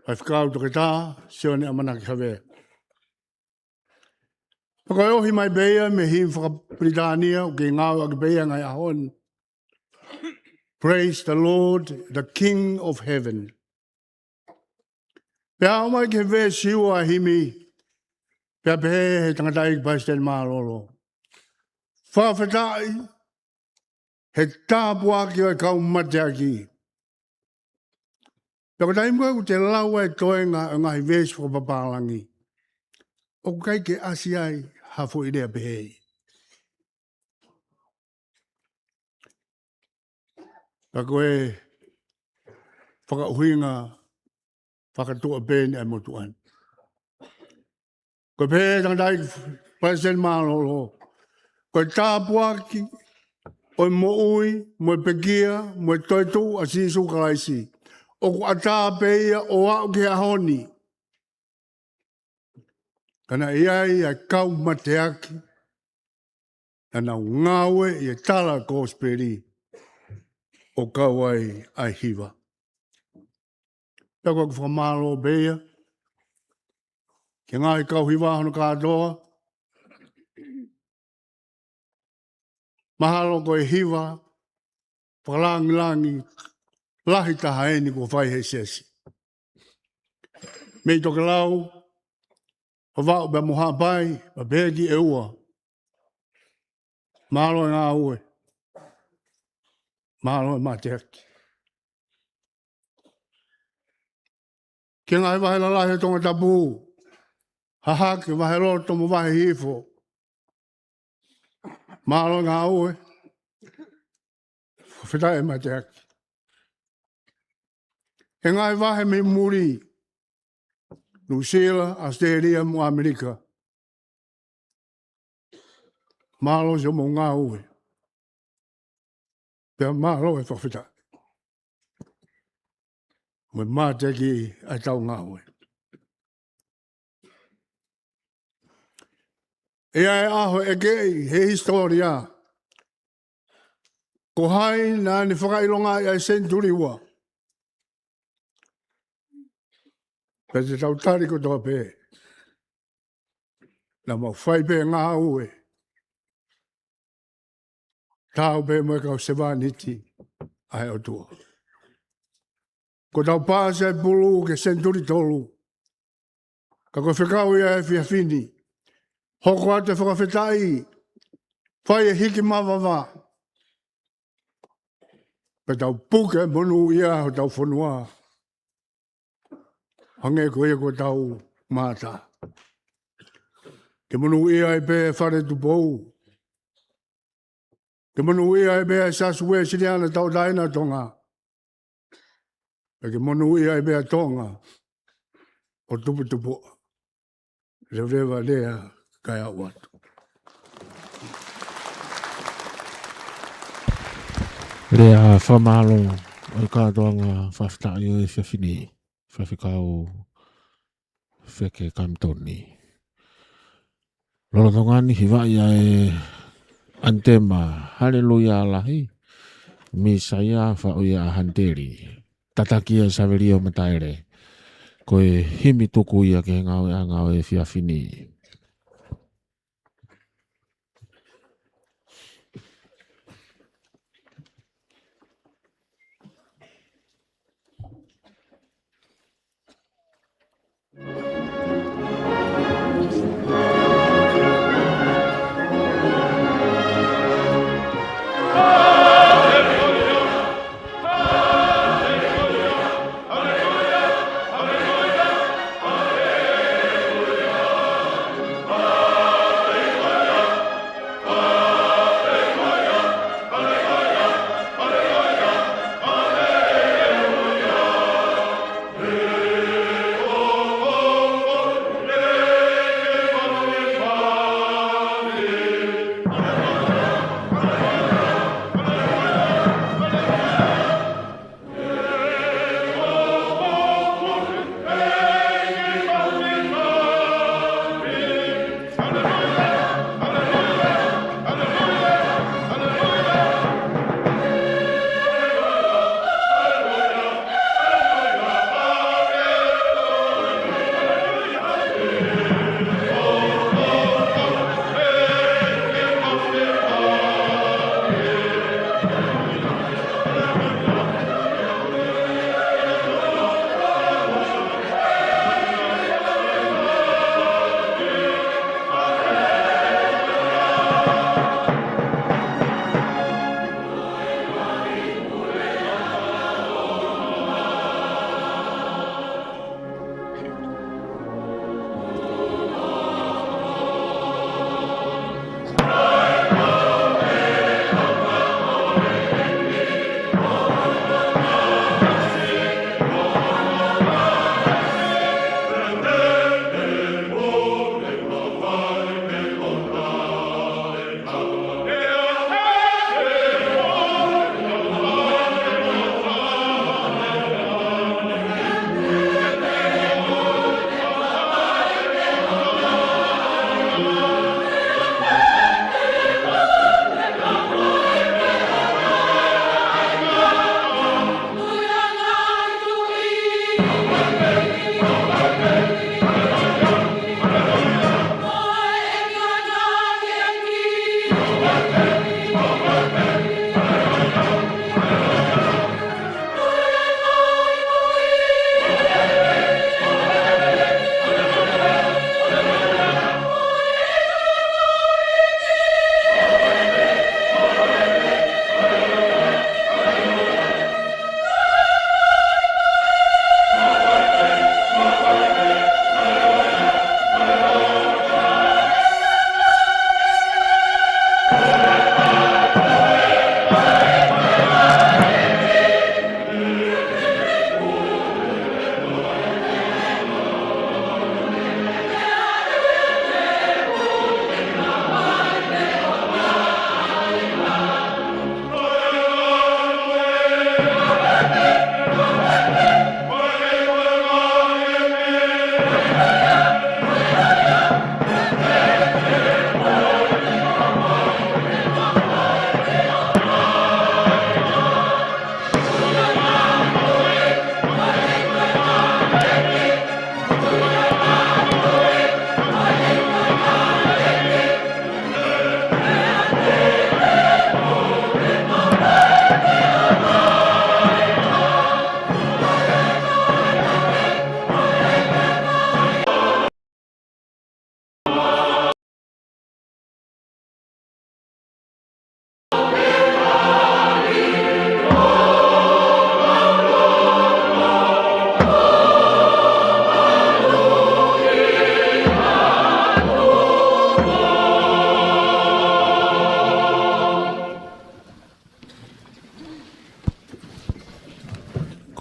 Faifekau Toketā Sione ʻAmanaki Havea. Pea ko e ohi mai pē ia mei he himi faka-Pilitānia, ʻoku kei ngāueʻaki pē ia he ngaahi ʻaho ni. Praise the Lord, the King of Heaven. Pea aʻu mai ki he veesi ua ʻo e himi, pea pehē ʻe he tangataʻeiki Palesiteni Mālōlō: Fakafetaʻi he tāpuaki ʻo e kau mateaki. Pea ko e taimi ko ē ʻoku te lau ai e toenga ʻo e ngaahi veesi fakapapālangi, ʻoku ʻikai ke ʻasi ai ha foʻi lea pehē. Ka ko e fakaʻuhinga fakatuʻa pē eni ʻa e motuʻa ni. Ko e pehē ʻe he tangataʻeiki Palesiteni Mālōlō, ko e tāpuaki ʻo e moʻui, mo e pekia, mo e toetuʻu ʻa Sīsū Kalaisi, ʻoku ʻatā pē ia ʻo aʻu ki he ʻaho ni. Ka naʻe ʻi ai ʻa e kau mateaki naʻa nau ngāueʻi e tala kosipeli ʻo kau ai ʻa e hiva. Pea ko ʻeku fakamālō pē ia ki he ngaahi kau hiva hono kātoa. Mahalo ko e hiva fakalangilangi lahi taha eni kuo fai ʻe he siasi. Mei Tokelau, Vavaʻu pea mo Haʻapai, pea pehē ki ʻEua. Mālō e ngāue. Mālō e mateaki. Ki he ngaahi vahe lalahi ʻo Tongatapu, Hahake, Vaheloto mo Vahehifo. Mālō e ngāue. Fakafetaʻi e mateaki. Ki he ngaahi vahe mei muli, Nuʻusila, ʻAositelēlia mo ʻAmelika. Mālō siʻomou ngāue. Pea mālō e fakafetaʻi mo e mateaki ʻa ʻetau ngāue. ʻI he ʻaho ʻekeʻi he hisitōlia, Ko hai naʻa ne fakaʻilongaʻi ʻa e senituli ua? Pea te tau tali kotoa pē. Naʻa mau fai pē ngāue. Taau pē mo e kau sevāniti ʻa e ʻOtua. Ko ʻetau paasi ʻa e pulu ki he senituli tolu. Ka ko e fekau ia he efiafi ni. Hoko atu e fakafetaʻi, fai e hiki mavava. Pea tau puke monūʻia hotau fonua. Hangē ko ia ko ʻetau mata. Ke monūʻia ai pē Fale Tupou. Ke monūʻia ai pē ʻa e Siasi Uēsiliana Tauʻatāina ʻo Tonga. Pea ke monūʻia ai pē ʻa Tonga ʻo tuputupuʻa. Leveleva lea kae aʻu atu. Lea fakamālō ʻo e kātoanga fakafetaʻi ʻo e efiafi ni, Faifekau Feke Kamitoni. Lolotonga ni hivaʻi ʻa e ʻanitema Haleluia Lahi, Mīsaia, faʻu ia ʻa Haniteli. Tataki ʻe Savelio Mataele. Ko e himi tuku ia ki he ngāueʻanga ʻo e efiafi ni.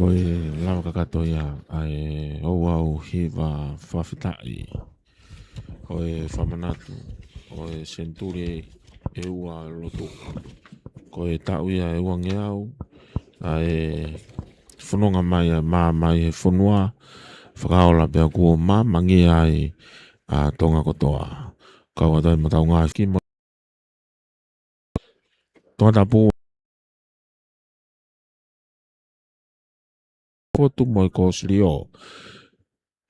Ko e lava kakato ia ʻa e ouau hiva fakafetaʻi. Ko e fakamanatu ʻo e senituli ʻe ua lotu. Ko e taʻu ia ʻe uangeau ʻa e fononga mai ʻa e mā mai he fonua fakaola pea kuo māmangia ai ʻa Tonga kotoa. Kau atu ai mo e tau ngaahi ki mo Tongatapu Fotu mo e Kosilio.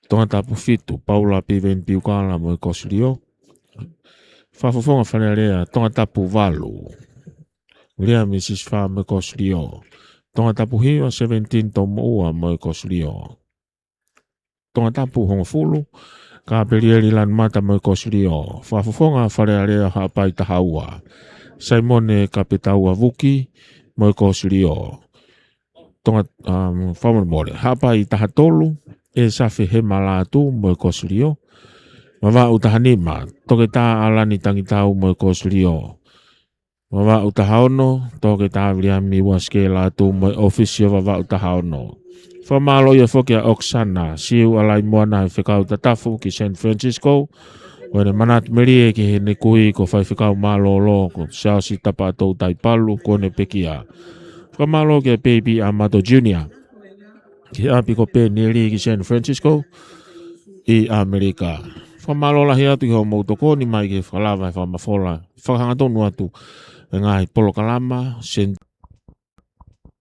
Tongatapu fitu, Paula Piveni Piukala mo e Kosilio. Fakafofonga Fale Alea, Tongatapu valu, Viliami Sisifā mo e Kosilio. Tongatapu hiva, seventeen, Tomoua mo e Kosilio. Tongatapu hongofulu, Kapelieli Lanumata mo e Kosilio. Fakafofonga Fale Alea, Haʻapai taha ua, Saimone Kapetaua Vuki mo e Kosilio. Tonga, um, fakamolemole, Haʻapai taha tolu, ʻEsafe Hema Lātū mo e Kosilio. Vavaʻu taha nima, Toketā ʻAlani Tangitau mo e Kosilio. Vavaʻu taha ono, Toketā Viliami Uasikē Lātū mo e ʻōfisi ʻo Vavaʻu taha ono. Fakamālō ia foki ʻa ʻOkesana Siu ʻAlaimoana he fekau tatafu ki San Francisco, ko ʻene manatu melie ki heʻene kui ko e faifekau mālōlō ko Siaosi Tapaʻatou Taipalu, kuo ne pekia. Fakamālō kia Peipi ʻAmato Junior ki he ʻapi ko Penieli ki San Francisco ʻi ʻAmelika. Fakamālō lahi atu ki hoʻomou tokoni mai ke fakalava e fakamafola, fakahangatonu atu e ngaahi polokalama, sen-